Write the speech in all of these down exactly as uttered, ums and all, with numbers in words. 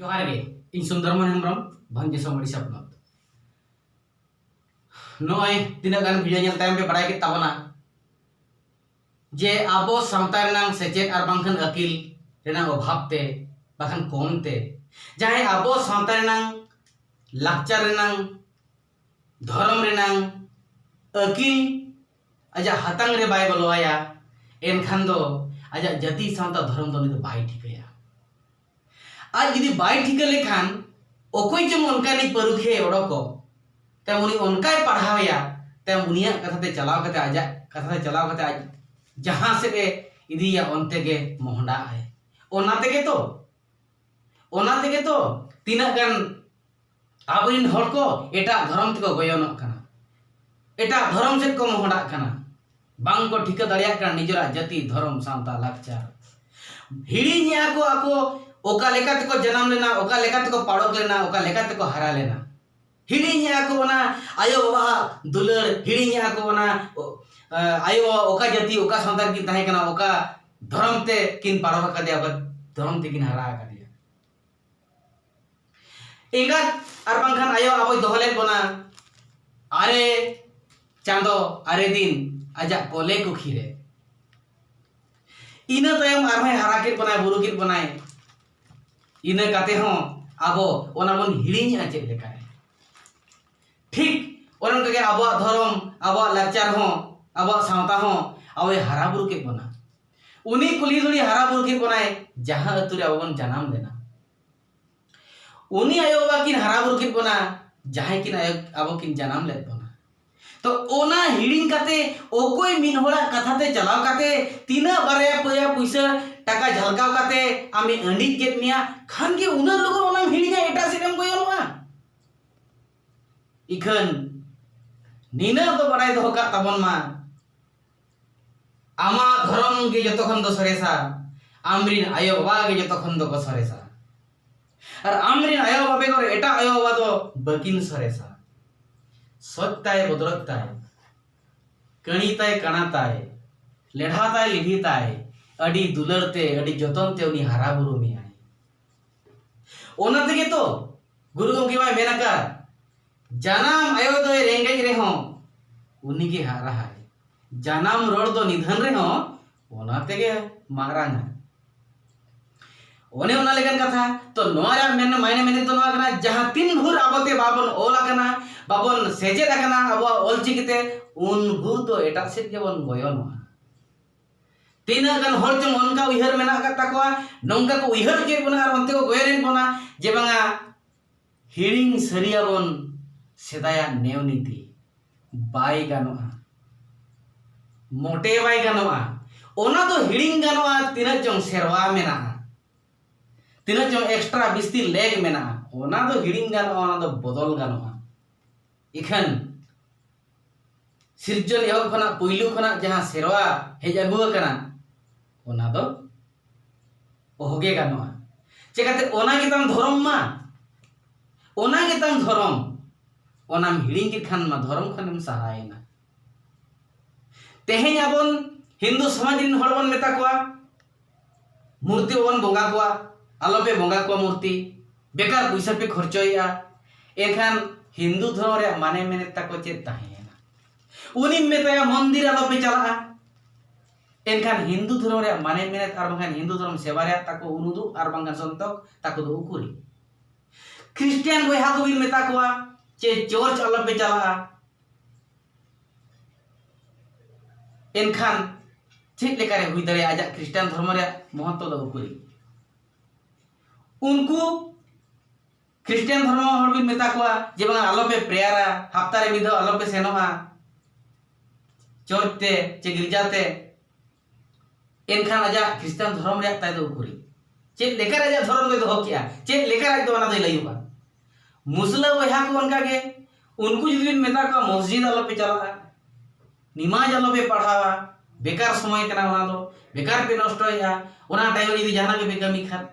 ᱡᱚᱦᱟᱨ ᱜᱮ, ᱤᱧ ᱥᱩᱱᱫᱚᱨᱢᱳᱦᱚᱱ ᱦᱮᱢᱵᱨᱚᱢ, ᱵᱷᱚᱸᱡᱽ ᱫᱤᱥᱚᱢ, ᱳᱰᱤᱥᱟ ᱯᱚᱱᱚᱛ᱾ ᱱᱚᱜᱼᱚᱭ ᱛᱤᱱᱟᱹᱜ ᱜᱟᱱ ᱵᱷᱤᱰᱤᱭᱳ ᱧᱮᱞ ᱛᱟᱭᱚᱢ ᱯᱮ ᱵᱟᱲᱟᱭ ᱠᱮᱫ ᱛᱟᱵᱚᱱᱟ ᱡᱮ ᱟᱵᱚ ᱥᱟᱶᱛᱟ ᱨᱮᱱᱟᱝ ᱥᱮᱪᱮᱫ ᱟᱨ ᱵᱟᱝᱠᱷᱟᱱ ᱟᱹᱠᱤᱞ ᱨᱮᱱᱟᱝ ᱚᱵᱷᱟᱵᱽ ᱛᱮ, ᱵᱟᱠᱷᱟᱱ ᱠᱚᱢ ᱛᱮ, ᱡᱟᱦᱟᱸᱭ ᱟᱵᱚ ᱥᱟᱶᱛᱟ ᱨᱮᱱᱟᱝ ᱞᱟᱠᱪᱟᱨ ᱨᱮᱱᱟᱝ, ᱫᱷᱚᱨᱚᱢ ᱨᱮᱱᱟᱝ ᱟᱹᱠᱤᱞ ᱟᱡᱟᱜ ᱦᱟᱛᱟᱝ ᱨᱮ ᱵᱟᱭ ᱵᱚᱞᱚᱣᱟᱭᱟ, ᱮᱱᱠᱷᱟᱱ ᱫᱚ ᱟᱡᱟᱜ ᱡᱟᱹᱛᱤ ᱥᱟᱶᱛᱟ ᱫᱷᱚᱨᱚᱢ ᱫᱚ ᱩᱱᱤ ᱫᱚ ᱵᱟᱭ ᱴᱷᱤᱠᱟᱹᱭᱟ᱾ ᱟᱡ ᱡᱩᱫᱤ ᱵᱟᱭ ᱴᱷᱤᱠᱟᱹ ᱞᱮᱠᱷᱟᱱ, ᱚᱠᱚᱭ ᱪᱚᱝ ᱚᱱᱠᱟᱱᱤᱡ ᱯᱟᱹᱨᱩᱠᱷᱤᱭᱟᱹ ᱚᱰᱚᱠᱚᱜ, ᱛᱟᱭᱚᱢ ᱩᱱᱤ ᱚᱱᱠᱟᱭ ᱯᱟᱲᱦᱟᱣᱮᱭᱟ, ᱛᱟᱭᱚᱢ ᱩᱱᱤᱭᱟᱜ ᱠᱟᱛᱷᱟ ᱛᱮ ᱪᱟᱞᱟᱣ ᱠᱟᱛᱮ, ᱟᱡᱟᱜ ᱠᱟᱛᱷᱟ ᱛᱮ ᱪᱟᱞᱟᱣ ᱠᱟᱛᱮ ᱟᱡ ᱡᱟᱦᱟᱸ ᱥᱮᱫ ᱮ ᱤᱫᱤᱭᱮᱭᱟ, ᱚᱱᱛᱮ ᱜᱮ ᱢᱚᱦᱰᱟᱜ ᱟᱭ᱾ ᱚᱱᱟ ᱛᱮᱜᱮ ᱛᱚ, ᱚᱱᱟ ᱛᱮᱜᱮ ᱛᱚ ᱛᱤᱱᱟᱹᱜ ᱜᱟᱱ ᱟᱵᱚᱨᱮᱱ ᱦᱚᱲ ᱠᱚ ᱮᱴᱟᱜ ᱫᱷᱚᱨᱚᱢ ᱛᱮᱠᱚ ᱜᱚᱭᱚᱱᱚᱜ ᱠᱟᱱᱟ, ᱮᱴᱟᱜ ᱫᱷᱚᱨᱚᱢ ᱥᱮᱫ ᱠᱚ ᱢᱚᱦᱰᱟᱜ ᱠᱟᱱᱟ, ᱵᱟᱝ ᱠᱚ ᱴᱷᱤᱠᱟᱹ ᱫᱟᱲᱮᱭᱟᱜ ᱠᱟᱱᱟ ᱱᱤᱡᱮᱨᱟᱜ ᱡᱟᱹᱛᱤ, ᱫᱷᱚᱨᱚᱢ, ᱥᱟᱶᱛᱟ, ᱞᱟᱠᱪᱟᱨ᱾ ᱦᱤᱲᱤᱧᱮᱜᱼᱟ ᱠᱚ ᱟᱠᱚ ᱚᱠᱟ ᱞᱮᱠᱟ ᱛᱮᱠᱚ ᱡᱟᱱᱟᱢ ᱞᱮᱱᱟ, ᱚᱠᱟ ᱞᱮᱠᱟ ᱛᱮᱠᱚ ᱯᱟᱲᱚᱠ ᱞᱮᱱᱟ, ᱚᱠᱟ ᱞᱮᱠᱟ ᱛᱮᱠᱚ ᱦᱟᱨᱟ ᱞᱮᱱᱟ᱾ ᱦᱤᱲᱤᱧᱮᱜᱼᱟ ᱠᱚ ᱚᱱᱟ ᱟᱭᱳ ᱵᱟᱵᱟᱣᱟᱜ ᱫᱩᱞᱟᱹᱲ, ᱦᱤᱲᱤᱧᱮᱜᱼᱟ ᱠᱚ ᱚᱱᱟ, ᱚ, ᱟᱭᱳ ᱵᱟᱵᱟ ᱚᱠᱟ ᱡᱟᱹᱛᱤ, ᱚᱠᱟ ᱥᱟᱶᱛᱟ ᱨᱮᱠᱤᱱ ᱛᱟᱦᱮᱸ ᱠᱟᱱᱟ, ᱚᱠᱟ ᱫᱷᱚᱨᱚᱢ ᱛᱮ ᱠᱤᱱ ᱯᱟᱨᱚᱢ ᱟᱠᱟᱫᱮᱭᱟ, ᱚᱠᱟ ᱫᱷᱚᱨᱚᱢ ᱛᱮᱠᱤᱱ ᱦᱟᱨᱟ ᱟᱠᱟᱫᱮᱭᱟ᱾ ᱮᱸᱜᱟᱛ ᱟᱨ ᱵᱟᱝᱠᱷᱟᱱ ᱟᱭᱳ ᱟᱵᱚᱭ ᱫᱚᱦᱚ ᱞᱮᱫ ᱵᱚᱱᱟ ᱟᱨᱮ ᱪᱟᱸᱫᱚ, ᱟᱨᱮ ᱫᱤᱱ ᱟᱡᱟᱜ ᱠᱚᱞᱮ ᱠᱩᱠᱷᱤ ᱨᱮ᱾ ᱤᱱᱟᱹ ᱛᱟᱭᱚᱢ ᱟᱨᱦᱚᱸᱭ ᱦᱟᱨᱟ ᱠᱮᱫ ᱵᱚᱱᱟᱭ, ᱵᱩᱨᱩ ᱠᱮᱫ ᱵᱚᱱᱟᱭ᱾ ᱤᱱᱟᱹ ᱠᱟᱛᱮ ᱦᱚᱸ ᱟᱵᱚ ᱚᱱᱟ ᱵᱚᱱ ᱦᱤᱲᱤᱧᱮᱜᱼᱟ ᱪᱮᱫ ᱞᱮᱠᱟᱨᱮ? ᱴᱷᱤᱠ ᱚᱱᱮ ᱚᱱᱠᱟᱜᱮ ᱟᱵᱚᱣᱟᱜ ᱫᱷᱚᱨᱚᱢ, ᱟᱵᱚᱣᱟᱜ ᱞᱟᱠᱪᱟᱨ ᱦᱚᱸ, ᱟᱵᱚᱣᱟᱜ ᱥᱟᱶᱛᱟ ᱦᱚᱸ ᱟᱵᱚᱭ ᱦᱟᱨᱟ ᱵᱩᱨᱩ ᱠᱮᱫ ᱵᱚᱱᱟ᱾ ᱩᱱᱤ ᱠᱩᱞᱦᱤ ᱫᱷᱩᱲᱤ ᱦᱟᱨᱟ ᱵᱩᱨᱩ ᱠᱮᱫ ᱵᱚᱱᱟᱭ, ᱡᱟᱦᱟᱸ ᱟᱹᱛᱩ ᱨᱮ ᱟᱵᱚ ᱵᱚᱱ ᱡᱟᱱᱟᱢ ᱞᱮᱱᱟ᱾ ᱩᱱᱤ ᱟᱭᱳ ᱵᱟᱵᱟ ᱠᱤᱱ ᱦᱟᱨᱟ ᱵᱩᱨᱩ ᱠᱮᱫ ᱵᱚᱱᱟ, ᱡᱟᱦᱟᱸᱭ ᱠᱤᱱ ᱟᱭᱳ, ᱟᱵᱚ ᱠᱤᱱ ᱡᱟᱱᱟᱢ ᱞᱮᱫ ᱵᱚᱱᱟ᱾ ᱛᱚ ᱚᱱᱟ ᱦᱤᱲᱤᱧ ᱠᱟᱛᱮ, ᱚᱠᱚᱭ ᱢᱤᱫ ᱦᱚᱲᱟᱜ ᱠᱟᱛᱷᱟ ᱛᱮ ᱪᱟᱞᱟᱣ ᱠᱟᱛᱮ, ᱛᱤᱱᱟᱹᱜ ᱵᱟᱨᱭᱟ ᱯᱮᱭᱟ ᱯᱩᱭᱥᱟᱹ ᱴᱟᱠᱟ ᱡᱷᱟᱞᱠᱟᱣ ᱠᱟᱛᱮ ᱟᱢᱮ ᱟᱹᱰᱤᱡ ᱠᱮᱫ ᱢᱮᱭᱟ, ᱠᱷᱟᱱ ᱜᱮ ᱩᱱᱟᱹᱜ ᱞᱚᱜᱚᱱ ᱚᱱᱟᱢ ᱦᱤᱲᱤᱧᱟ, ᱮᱴᱟᱜ ᱥᱮᱫ ᱮᱢ ᱜᱚᱭᱚᱱᱚᱜᱼᱟ᱾ ᱤᱠᱷᱟᱹᱱ ᱱᱤᱱᱟᱹᱜ ᱫᱚ ᱵᱟᱲᱟᱭ ᱫᱚᱦᱚ ᱠᱟᱜ ᱛᱟᱵᱚᱱ ᱢᱟ, ᱟᱢᱟᱜ ᱫᱷᱚᱨᱚᱢ ᱜᱮ ᱡᱚᱛᱚ ᱠᱷᱚᱱ ᱫᱚ ᱥᱚᱨᱮᱥᱟ, ᱟᱢᱨᱤᱱ ᱟᱭᱳ ᱵᱟᱵᱟ ᱜᱮ ᱡᱚᱛᱚ ᱠᱷᱚᱱ ᱫᱚᱠᱚ ᱥᱚᱨᱮᱥᱟ᱾ ᱟᱨ ᱟᱢᱨᱤᱱ ᱟᱭᱳ ᱵᱟᱵᱟ ᱵᱮᱜᱚᱨ ᱮᱴᱟᱜ ᱟᱭᱳ ᱵᱟᱵᱟ ᱫᱚ ᱵᱟᱹᱠᱤᱱ ᱥᱚᱨᱮᱥᱟ᱾ ᱥᱚᱪ ᱛᱟᱭ ᱵᱚᱫᱨᱚᱡ ᱛᱟᱭ, ᱠᱟᱹᱬᱤ ᱛᱟᱭ ᱠᱟᱬᱟ ᱛᱟᱭ, ᱞᱮᱰᱷᱟ ᱛᱟᱭ ᱞᱤᱰᱷᱤ ᱛᱟᱭ, ᱟᱹᱰᱤ ᱫᱩᱞᱟᱹᱲ ᱛᱮ, ᱟᱹᱰᱤ ᱡᱚᱛᱚᱱ ᱛᱮ ᱩᱱᱤ ᱦᱟᱨᱟ ᱵᱩᱨᱩ ᱢᱮᱭᱟᱭ᱾ ᱚᱱᱟ ᱛᱮᱜᱮ ᱛᱚ ᱜᱩᱨᱩ ᱜᱚᱢᱠᱮ ᱢᱟᱭ ᱢᱮᱱ ᱟᱠᱟᱫ, ᱡᱟᱱᱟᱢ ᱟᱭᱳ ᱫᱚᱭ ᱨᱮᱸᱜᱮᱡ ᱨᱮᱦᱚᱸ ᱩᱱᱤᱜᱮ ᱦᱟᱨᱟᱦᱟᱭ, ᱡᱟᱱᱟᱢ ᱨᱚᱲ ᱫᱚ ᱱᱤᱫᱷᱟᱹᱱ ᱨᱮᱦᱚᱸ ᱚᱱᱟ ᱛᱮᱜᱮ ᱢᱟᱨᱟᱝᱟ᱾ ᱚᱱᱮ ᱚᱱᱟ ᱞᱮᱠᱟᱱ ᱠᱟᱛᱷᱟ᱾ ᱛᱚ ᱱᱚᱣᱟ ᱨᱮᱭᱟᱜ ᱢᱮᱱ, ᱢᱟᱭᱱᱮ ᱢᱮᱱᱮᱫ ᱫᱚ ᱱᱚᱣᱟ ᱠᱟᱱᱟ, ᱡᱟᱦᱟᱸ ᱛᱤᱱ ᱵᱷᱳᱨ ᱟᱵᱚᱛᱮ ᱵᱟᱵᱚᱱ ᱚᱞ ᱟᱠᱟᱱᱟ, ᱵᱟᱵᱚᱱ ᱥᱮᱪᱮᱫ ᱟᱠᱟᱱᱟ ᱟᱵᱚᱣᱟᱜ ᱚᱞᱪᱤᱠᱤ ᱛᱮ, ᱩᱱ ᱵᱷᱳᱨ ᱫᱚ ᱮᱴᱟᱜ ᱥᱮᱫ ᱜᱮᱵᱚᱱ ᱜᱚᱭᱚᱱᱚᱜᱼᱟ᱾ ᱛᱤᱱᱟᱹᱜ ᱜᱟᱱ ᱦᱚᱲ ᱪᱚᱝ ᱚᱱᱠᱟ ᱩᱭᱦᱟᱹᱨ ᱢᱮᱱᱟᱜ ᱟᱠᱟᱫ ᱛᱟᱠᱚᱣᱟ, ᱱᱚᱝᱠᱟ ᱠᱚ ᱩᱭᱦᱟᱹᱨ ᱦᱚᱪᱚᱭᱮᱫ ᱵᱚᱱᱟ ᱟᱨ ᱚᱱᱛᱮ ᱠᱚ ᱜᱚᱭᱚᱱᱮᱫ ᱵᱚᱱᱟ ᱡᱮ ᱵᱟᱝᱟ, ᱦᱤᱲᱤᱧ ᱥᱟᱹᱨᱤᱭᱟᱵᱚᱱ ᱥᱮᱫᱟᱭᱟᱜ ᱱᱮᱣ ᱱᱤᱛᱤ᱾ ᱵᱟᱭ ᱜᱟᱱᱚᱜᱼᱟ, ᱢᱚᱴᱮ ᱵᱟᱭ ᱜᱟᱱᱚᱜᱼᱟ᱾ ᱚᱱᱟ ᱫᱚ ᱦᱤᱲᱤᱧ ᱜᱟᱱᱚᱜᱼᱟ, ᱛᱤᱱᱟᱹᱜ ᱪᱚᱝ ᱥᱮᱨᱣᱟ ᱢᱮᱱᱟᱜᱼᱟ, ᱛᱤᱱᱟᱹᱜ ᱪᱚᱝ ᱮᱠᱥᱴᱨᱟ ᱵᱤᱥᱛᱤ ᱞᱮᱜᱽ ᱢᱮᱱᱟᱜᱼᱟ, ᱚᱱᱟ ᱫᱚ ᱦᱤᱲᱤᱧ ᱜᱟᱱᱚᱜᱼᱟ, ᱚᱱᱟ ᱫᱚ ᱵᱚᱫᱚᱞ ᱜᱟᱱᱚᱜᱼᱟ᱾ ᱤᱠᱷᱟᱹᱱ ᱥᱤᱨᱡᱚᱱ ᱮᱦᱚᱵ ᱠᱷᱚᱱᱟᱜ, ᱯᱩᱭᱞᱩ ᱠᱷᱚᱱᱟᱜ ᱡᱟᱦᱟᱸ ᱥᱮᱨᱣᱟ ᱦᱮᱡ ᱟᱹᱜᱩ ᱟᱠᱟᱱᱟ, ᱚᱱᱟ ᱫᱚ ᱚᱦᱚᱜᱮ ᱜᱟᱱᱚᱜᱼᱟ᱾ ᱪᱮᱠᱟᱛᱮ ᱚᱱᱟ ᱜᱮᱛᱟᱢ ᱫᱷᱚᱨᱚᱢ ᱢᱟ, ᱚᱱᱟ ᱜᱮᱛᱟᱢ ᱫᱷᱚᱨᱚᱢ᱾ ᱚᱱᱟᱢ ᱦᱤᱲᱤᱧ ᱠᱮᱫ ᱠᱷᱟᱱ ᱢᱟ ᱫᱷᱚᱨᱚᱢ ᱠᱷᱚᱱᱮᱢ ᱥᱟᱦᱟᱭᱮᱱᱟ᱾ ᱛᱮᱦᱮᱧ ᱟᱵᱚᱱ ᱦᱤᱱᱫᱩ ᱥᱚᱢᱟᱡᱽ ᱨᱮᱱ ᱦᱚᱲ ᱵᱚᱱ ᱢᱮᱛᱟ ᱠᱚᱣᱟ, ᱢᱩᱨᱛᱤ ᱵᱟᱵᱚᱱ ᱵᱚᱸᱜᱟ ᱠᱚᱣᱟ, ᱟᱞᱚᱯᱮ ᱵᱚᱸᱜᱟ ᱠᱚᱣᱟ ᱢᱩᱨᱛᱤ, ᱵᱮᱠᱟᱨ ᱯᱩᱭᱥᱟᱹ ᱯᱮ ᱠᱷᱚᱨᱪᱚᱭᱮᱫᱼᱟ᱾ ᱮᱱᱠᱷᱟᱱ ᱦᱤᱱᱫᱩ ᱫᱷᱚᱨᱚᱢ ᱨᱮᱭᱟᱜ ᱢᱟᱱᱮ ᱢᱮᱱᱮᱫ ᱛᱟᱠᱚ ᱪᱮᱫ ᱛᱟᱦᱮᱸᱭᱮᱱᱟ? ᱩᱱᱤᱢ ᱢᱮᱛᱟᱭᱟ ᱢᱚᱱᱫᱤᱨ ᱟᱞᱚᱯᱮ ᱪᱟᱞᱟᱜᱼᱟ, ᱮᱱᱠᱷᱟᱱ ᱦᱤᱱᱫᱩ ᱫᱷᱚᱨᱚᱢ ᱨᱮᱭᱟᱜ ᱢᱟᱱᱮ ᱢᱮᱱᱮᱫ ᱟᱨ ᱵᱟᱝᱠᱷᱟᱱ ᱦᱤᱱᱫᱩ ᱫᱷᱚᱨᱚᱢ ᱥᱮᱵᱟ ᱨᱮᱭᱟᱜ ᱛᱟᱠᱚ ᱩᱱᱩᱫᱩᱜ ᱟᱨ ᱵᱟᱝᱠᱷᱟᱱ ᱥᱚᱱᱛᱚᱠ ᱛᱟᱠᱚ ᱫᱚ ᱩᱠᱩᱨᱤ? ᱠᱷᱨᱤᱥᱴᱤᱭᱟᱱ ᱵᱚᱭᱦᱟ ᱠᱚᱵᱤᱱ ᱢᱮᱛᱟ ᱠᱚᱣᱟ ᱪᱮ ᱪᱚᱨᱪ ᱟᱞᱚᱯᱮ ᱪᱟᱞᱟᱜᱼᱟ, ᱮᱱᱠᱷᱟᱱ ᱪᱮᱫ ᱞᱮᱠᱟᱨᱮ ᱦᱩᱭ ᱫᱟᱲᱮᱭᱟᱜᱼᱟ ᱟᱡᱟᱜ ᱠᱷᱨᱤᱥᱴᱟᱱ ᱫᱷᱚᱨᱢᱚ ᱨᱮᱭᱟᱜ ᱢᱚᱦᱚᱛᱛᱚ ᱫᱚ ᱩᱠᱩᱨᱤ? ᱩᱱᱠᱩ ᱠᱷᱨᱤᱥᱴᱟᱱ ᱫᱷᱚᱨᱢᱚ ᱦᱚᱲ ᱵᱤᱱ ᱢᱮᱛᱟ ᱠᱚᱣᱟ ᱡᱮ ᱵᱟᱝᱟ ᱟᱞᱚᱯᱮ ᱯᱨᱮᱭᱟᱨᱟ, ᱦᱟᱯᱛᱟ ᱨᱮ ᱢᱤᱫ ᱫᱷᱟᱣ ᱟᱞᱚᱯᱮ ᱥᱮᱱᱚᱜᱼᱟ ᱪᱚᱨᱪ ᱛᱮ ᱪᱮ ᱜᱤᱨᱡᱟ ᱛᱮ, ᱮᱱᱠᱷᱟᱱ ᱟᱡᱟᱜ ᱠᱷᱨᱤᱥᱴᱟᱱ ᱫᱷᱚᱨᱚᱢ ᱨᱮᱭᱟᱜ ᱛᱟᱭ ᱫᱚ ᱩᱠᱩᱨᱤ? ᱪᱮᱫ ᱞᱮᱠᱟᱨᱮ ᱟᱡᱟᱜ ᱫᱷᱚᱨᱚᱢ ᱫᱚᱭ ᱫᱚᱦᱚ ᱠᱮᱜᱼᱟ? ᱪᱮᱫ ᱞᱮᱠᱟᱨᱮ ᱟᱡ ᱫᱚ ᱚᱱᱟ ᱫᱚᱭ ᱞᱟᱹᱭᱚᱜᱼᱟ? ᱢᱩᱥᱞᱟᱹ ᱵᱚᱭᱦᱟ ᱠᱚ ᱚᱱᱠᱟ ᱜᱮ, ᱩᱱᱠᱩ ᱡᱩᱫᱤ ᱵᱤᱱ ᱢᱮᱛᱟ ᱠᱚᱣᱟ ᱢᱚᱥᱡᱤᱫ ᱟᱞᱚᱯᱮ ᱪᱟᱞᱟᱜᱼᱟ, ᱱᱤᱢᱟᱡᱽ ᱟᱞᱚᱯᱮ ᱯᱟᱲᱦᱟᱣᱟ, ᱵᱮᱠᱟᱨ ᱥᱚᱢᱚᱭ ᱠᱟᱱᱟ ᱚᱱᱟ ᱫᱚ, ᱵᱮᱠᱟᱨ ᱯᱮ ᱱᱚᱥᱴᱚᱭᱮᱫᱼᱟ, ᱚᱱᱟ ᱴᱟᱭᱤᱢ ᱨᱮ ᱡᱩᱫᱤ ᱡᱟᱦᱟᱱᱟᱜ ᱜᱮᱯᱮ ᱠᱟᱹᱢᱤ ᱠᱷᱟᱱ,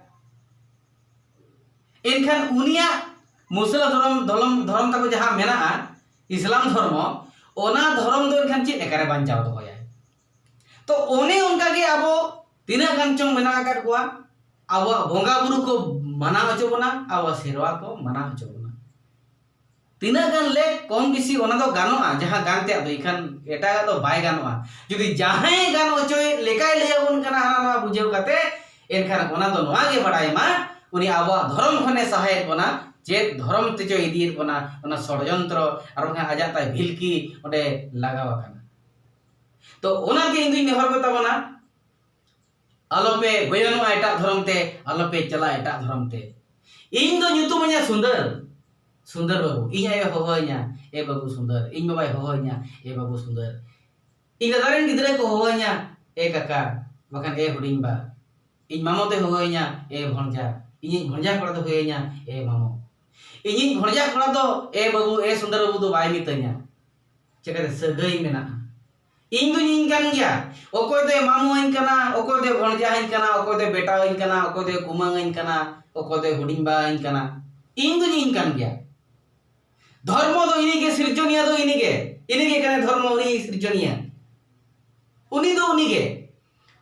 ᱮᱱᱠᱷᱟᱱ ᱩᱱᱤᱭᱟᱜ ᱢᱩᱥᱞᱟᱹ ᱫᱷᱚᱨᱚᱢ, ᱫᱷᱚᱨᱚᱢ, ᱫᱷᱚᱨᱚᱢ ᱛᱟᱠᱚ ᱡᱟᱦᱟᱸ ᱢᱮᱱᱟᱜᱼᱟ, ᱤᱥᱞᱟᱢ ᱫᱷᱚᱨᱢᱚ, ᱚᱱᱟ ᱫᱷᱚᱨᱚᱢ ᱫᱚ ᱮᱱᱠᱷᱟᱱ ᱪᱮᱫ ᱞᱮᱠᱟᱨᱮ ᱵᱟᱧᱪᱟᱣ ᱫᱚᱦᱚᱭᱟᱭ? ᱛᱚ ᱚᱱᱮ ᱚᱱᱠᱟ ᱜᱮ ᱟᱵᱚ ᱛᱤᱱᱟᱹᱜ ᱜᱟᱱ ᱪᱚᱝ ᱢᱮᱱᱟᱜ ᱟᱠᱟᱫ ᱠᱚᱣᱟ, ᱟᱵᱚᱣᱟᱜ ᱵᱚᱸᱜᱟ ᱵᱩᱨᱩ ᱠᱚ ᱢᱟᱱᱟᱣ ᱦᱚᱪᱚ ᱵᱚᱱᱟ, ᱟᱵᱚᱣᱟᱜ ᱥᱮᱨᱣᱟ ᱠᱚ ᱢᱟᱱᱟᱣ ᱦᱚᱪᱚ ᱵᱚᱱᱟ᱾ ᱛᱤᱱᱟᱹᱜ ᱜᱟᱱ ᱞᱮᱠ ᱠᱚᱢ ᱵᱮᱥᱤ ᱚᱱᱟ ᱫᱚ ᱜᱟᱱᱚᱜᱼᱟ, ᱡᱟᱦᱟᱸ ᱜᱟᱱ ᱛᱮᱭᱟᱜ ᱫᱚ, ᱮᱱᱠᱷᱟᱱ ᱮᱴᱟᱜᱟᱜ ᱫᱚ ᱵᱟᱭ ᱜᱟᱱᱚᱜᱼᱟ᱾ ᱡᱩᱫᱤ ᱡᱟᱦᱟᱸᱭ ᱜᱟᱱ ᱦᱚᱪᱚᱭᱮᱫ ᱞᱮᱠᱟᱭ ᱞᱟᱹᱭ ᱟᱵᱚᱱ ᱠᱟᱱᱟ ᱦᱟᱱᱟ ᱱᱚᱣᱟ ᱵᱩᱡᱷᱟᱹᱣ ᱠᱟᱛᱮ, ᱮᱱᱠᱷᱟᱱ ᱚᱱᱟ ᱫᱚ ᱱᱚᱣᱟ ᱜᱮ ᱵᱟᱲᱟᱭ ᱢᱟ, ᱩᱱᱤ ᱟᱵᱚᱣᱟᱜ ᱫᱷᱚᱨᱚᱢ ᱠᱷᱚᱱᱮ ᱥᱟᱦᱟᱭᱮᱫ ᱵᱚᱱᱟ, ᱪᱮᱫ ᱫᱷᱚᱨᱚᱢ ᱛᱮᱪᱚᱭ ᱤᱫᱤᱭᱮᱫ ᱵᱚᱱᱟ, ᱚᱱᱟ ᱥᱚᱲᱭᱚᱱᱛᱨᱚ ᱟᱨ ᱵᱟᱝᱠᱷᱟᱱ ᱟᱡᱟᱜ ᱛᱟᱭ ᱵᱷᱤᱞᱠᱤ ᱚᱸᱰᱮ ᱞᱟᱜᱟᱣ ᱟᱠᱟᱱᱟ᱾ ᱛᱚ ᱚᱱᱟᱛᱮ ᱤᱧ ᱫᱩᱧ ᱱᱮᱦᱚᱨ ᱠᱚ ᱛᱟᱵᱚᱱᱟ, ᱟᱞᱚᱯᱮ ᱜᱚᱭᱚᱱᱚᱜᱼᱟ ᱮᱴᱟᱜ ᱫᱷᱚᱨᱚᱢ ᱛᱮ, ᱟᱞᱚᱯᱮ ᱪᱟᱞᱟᱜᱼᱟ ᱮᱴᱟᱜ ᱫᱷᱚᱨᱚᱢ ᱛᱮ᱾ ᱤᱧ ᱫᱚ ᱧᱩᱛᱩᱢ ᱟᱹᱧᱟ ᱥᱩᱱᱫᱚᱨ, ᱥᱩᱱᱫᱚᱨ ᱵᱟᱹᱵᱩ᱾ ᱤᱧ ᱟᱭᱳ ᱦᱚᱦᱚ ᱟᱹᱧᱟ, "ᱮ ᱵᱟᱹᱵᱩ ᱥᱩᱱᱫᱚᱨ", ᱤᱧ ᱵᱟᱵᱟᱭ ᱦᱚᱦᱚ ᱟᱹᱧᱟ, "ᱮ ᱵᱟᱹᱵᱩ ᱥᱩᱱᱫᱚᱨ", ᱤᱧ ᱫᱟᱫᱟ ᱨᱮᱱ ᱜᱤᱫᱽᱨᱟᱹ ᱠᱚ ᱦᱚᱦᱚ ᱟᱹᱧᱟ, "ᱮ ᱠᱟᱠᱟ", ᱵᱟᱠᱷᱟᱱ "ᱮ ᱦᱩᱰᱤᱧ ᱵᱟ", ᱤᱧ ᱢᱟᱢᱚ ᱫᱚᱭ ᱦᱚᱦᱚ ᱟᱹᱧᱟ, "ᱮ ᱵᱷᱚᱬᱡᱟ", ᱤᱧᱤᱡ ᱵᱷᱚᱬᱡᱟ ᱠᱚᱲᱟ ᱫᱚ ᱦᱚᱦᱚ ᱟᱹᱧᱟ, "ᱮ ᱢᱟᱢᱚ", ᱤᱧᱤᱡ ᱵᱷᱚᱬᱡᱟ ᱠᱚᱲᱟ ᱫᱚ "ᱮ ᱵᱟᱹᱵᱩ", "ᱮ ᱥᱩᱱᱫᱚᱨ ᱵᱟᱹᱵᱩ" ᱫᱚ ᱵᱟᱭ ᱢᱮᱛᱟᱹᱧᱟ᱾ ᱪᱤᱠᱟᱹᱛᱮ ᱥᱟᱹᱜᱟᱹᱭ ᱢᱮᱱᱟᱜᱼᱟ? ᱤᱧ ᱫᱩᱧ ᱤᱧ ᱠᱟᱱ ᱜᱮᱭᱟ᱾ ᱚᱠᱚᱭ ᱫᱚᱭ ᱢᱟᱢᱚ ᱟᱹᱧ ᱠᱟᱱᱟ, ᱚᱠᱚᱭ ᱫᱚᱭ ᱵᱷᱚᱬᱡᱟ ᱟᱹᱧ ᱠᱟᱱᱟ, ᱚᱠᱚᱭ ᱫᱚᱭ ᱵᱮᱴᱟ ᱟᱹᱧ ᱠᱟᱱᱟ, ᱚᱠᱚᱭ ᱫᱚᱭ ᱠᱩᱢᱟᱹᱝ ᱟᱹᱧ ᱠᱟᱱᱟ, ᱚᱠᱚᱭ ᱫᱚᱭ ᱦᱩᱰᱤᱧ ᱵᱟ ᱟᱹᱧ ᱠᱟᱱᱟ᱾ ᱤᱧ ᱫᱩᱧ ᱤᱧ ᱠᱟᱱ ᱜᱮᱭᱟ᱾ ᱫᱷᱚᱨᱢᱚ ᱫᱚ ᱤᱱᱤᱜᱮ, ᱥᱤᱨᱡᱚᱱᱤᱭᱟᱹ ᱫᱚ ᱤᱱᱤᱜᱮ, ᱤᱱᱤᱜᱮ ᱠᱟᱱᱟᱭ ᱫᱷᱚᱨᱢᱚ, ᱩᱱᱤ ᱥᱤᱨᱡᱚᱱᱤᱭᱟᱹ, ᱩᱱᱤ ᱫᱚ ᱩᱱᱤᱜᱮ᱾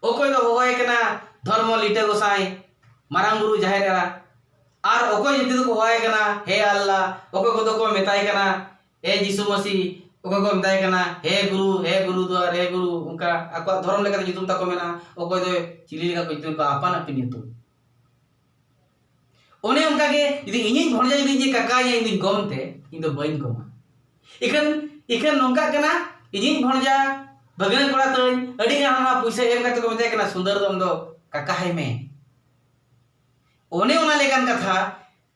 ᱚᱠᱚᱭ ᱫᱚ ᱦᱚᱦᱚᱭ ᱠᱟᱱᱟ ᱫᱷᱚᱨᱢᱚ ᱞᱤᱴᱟᱹ ᱜᱚᱸᱥᱟᱭ, ᱢᱟᱨᱟᱝ ᱵᱩᱨᱩ, ᱡᱟᱦᱮᱨ ᱮᱨᱟ, ᱟᱨ ᱚᱠᱚᱭ ᱡᱟᱹᱛᱤ ᱫᱚᱠᱚ ᱦᱚᱦᱚᱭ ᱠᱟᱱᱟ ᱦᱮ ᱟᱞᱞᱟ, ᱚᱠᱚᱭ ᱠᱚᱫᱚ ᱠᱚ ᱢᱮᱛᱟᱭ ᱠᱟᱱᱟ ᱮ ᱡᱤᱥᱩ ᱢᱟᱹᱥᱤ, ᱚᱠᱚᱭ ᱠᱚ ᱢᱮᱛᱟᱭ ᱠᱟᱱᱟ ᱦᱮ ᱜᱩᱨᱩ, ᱦᱮ ᱜᱩᱨᱩ ᱫᱩᱣᱟᱨ, ᱦᱮ ᱜᱩᱨᱩ, ᱚᱱᱠᱟ ᱟᱠᱚᱣᱟᱜ ᱫᱷᱚᱨᱚᱢ ᱞᱮᱠᱟᱛᱮ ᱧᱩᱛᱩᱢ ᱛᱟᱠᱚ ᱢᱮᱱᱟᱜᱼᱟ, ᱚᱠᱚᱭ ᱫᱚ ᱪᱤᱞᱤ ᱞᱮᱠᱟ ᱠᱚ ᱧᱩᱛᱩᱢ ᱠᱚᱣᱟ, ᱟᱯᱟᱱ ᱟᱹᱯᱤᱱ ᱧᱩᱛᱩᱢ᱾ ᱚᱱᱮ ᱚᱱᱠᱟ ᱜᱮ ᱡᱩᱫᱤ ᱤᱧᱤᱧ ᱵᱷᱚᱬᱡᱟ, ᱡᱩᱫᱤ ᱤᱧ ᱠᱟᱠᱟᱭᱟ, ᱤᱧ ᱫᱩᱧ ᱜᱚᱢ ᱛᱮ, ᱤᱧ ᱫᱚ ᱵᱟᱹᱧ ᱜᱚᱢᱟ᱾ ᱤᱠᱷᱟᱹᱱ, ᱤᱠᱷᱟᱹᱱ ᱱᱚᱝᱠᱟᱜ ᱠᱟᱱᱟ, ᱤᱧᱤᱧ ᱵᱷᱚᱬᱡᱟ, ᱵᱷᱟᱹᱜᱽᱱᱟᱹ ᱠᱚᱲᱟ ᱛᱟᱹᱧ, ᱟᱹᱰᱤ ᱜᱟᱱ ᱚᱱᱟ ᱯᱩᱭᱥᱟᱹ ᱮᱢ ᱠᱟᱛᱮ ᱠᱚ ᱢᱮᱛᱟᱭ ᱠᱟᱱᱟ, "ᱥᱩᱱᱫᱚᱨ ᱫᱚ ᱟᱢ ᱫᱚ ᱠᱟᱠᱟ ᱦᱟᱭ ᱢᱮ᱾" ᱚᱱᱮ ᱚᱱᱟ ᱞᱮᱠᱟᱱ ᱠᱟᱛᱷᱟ,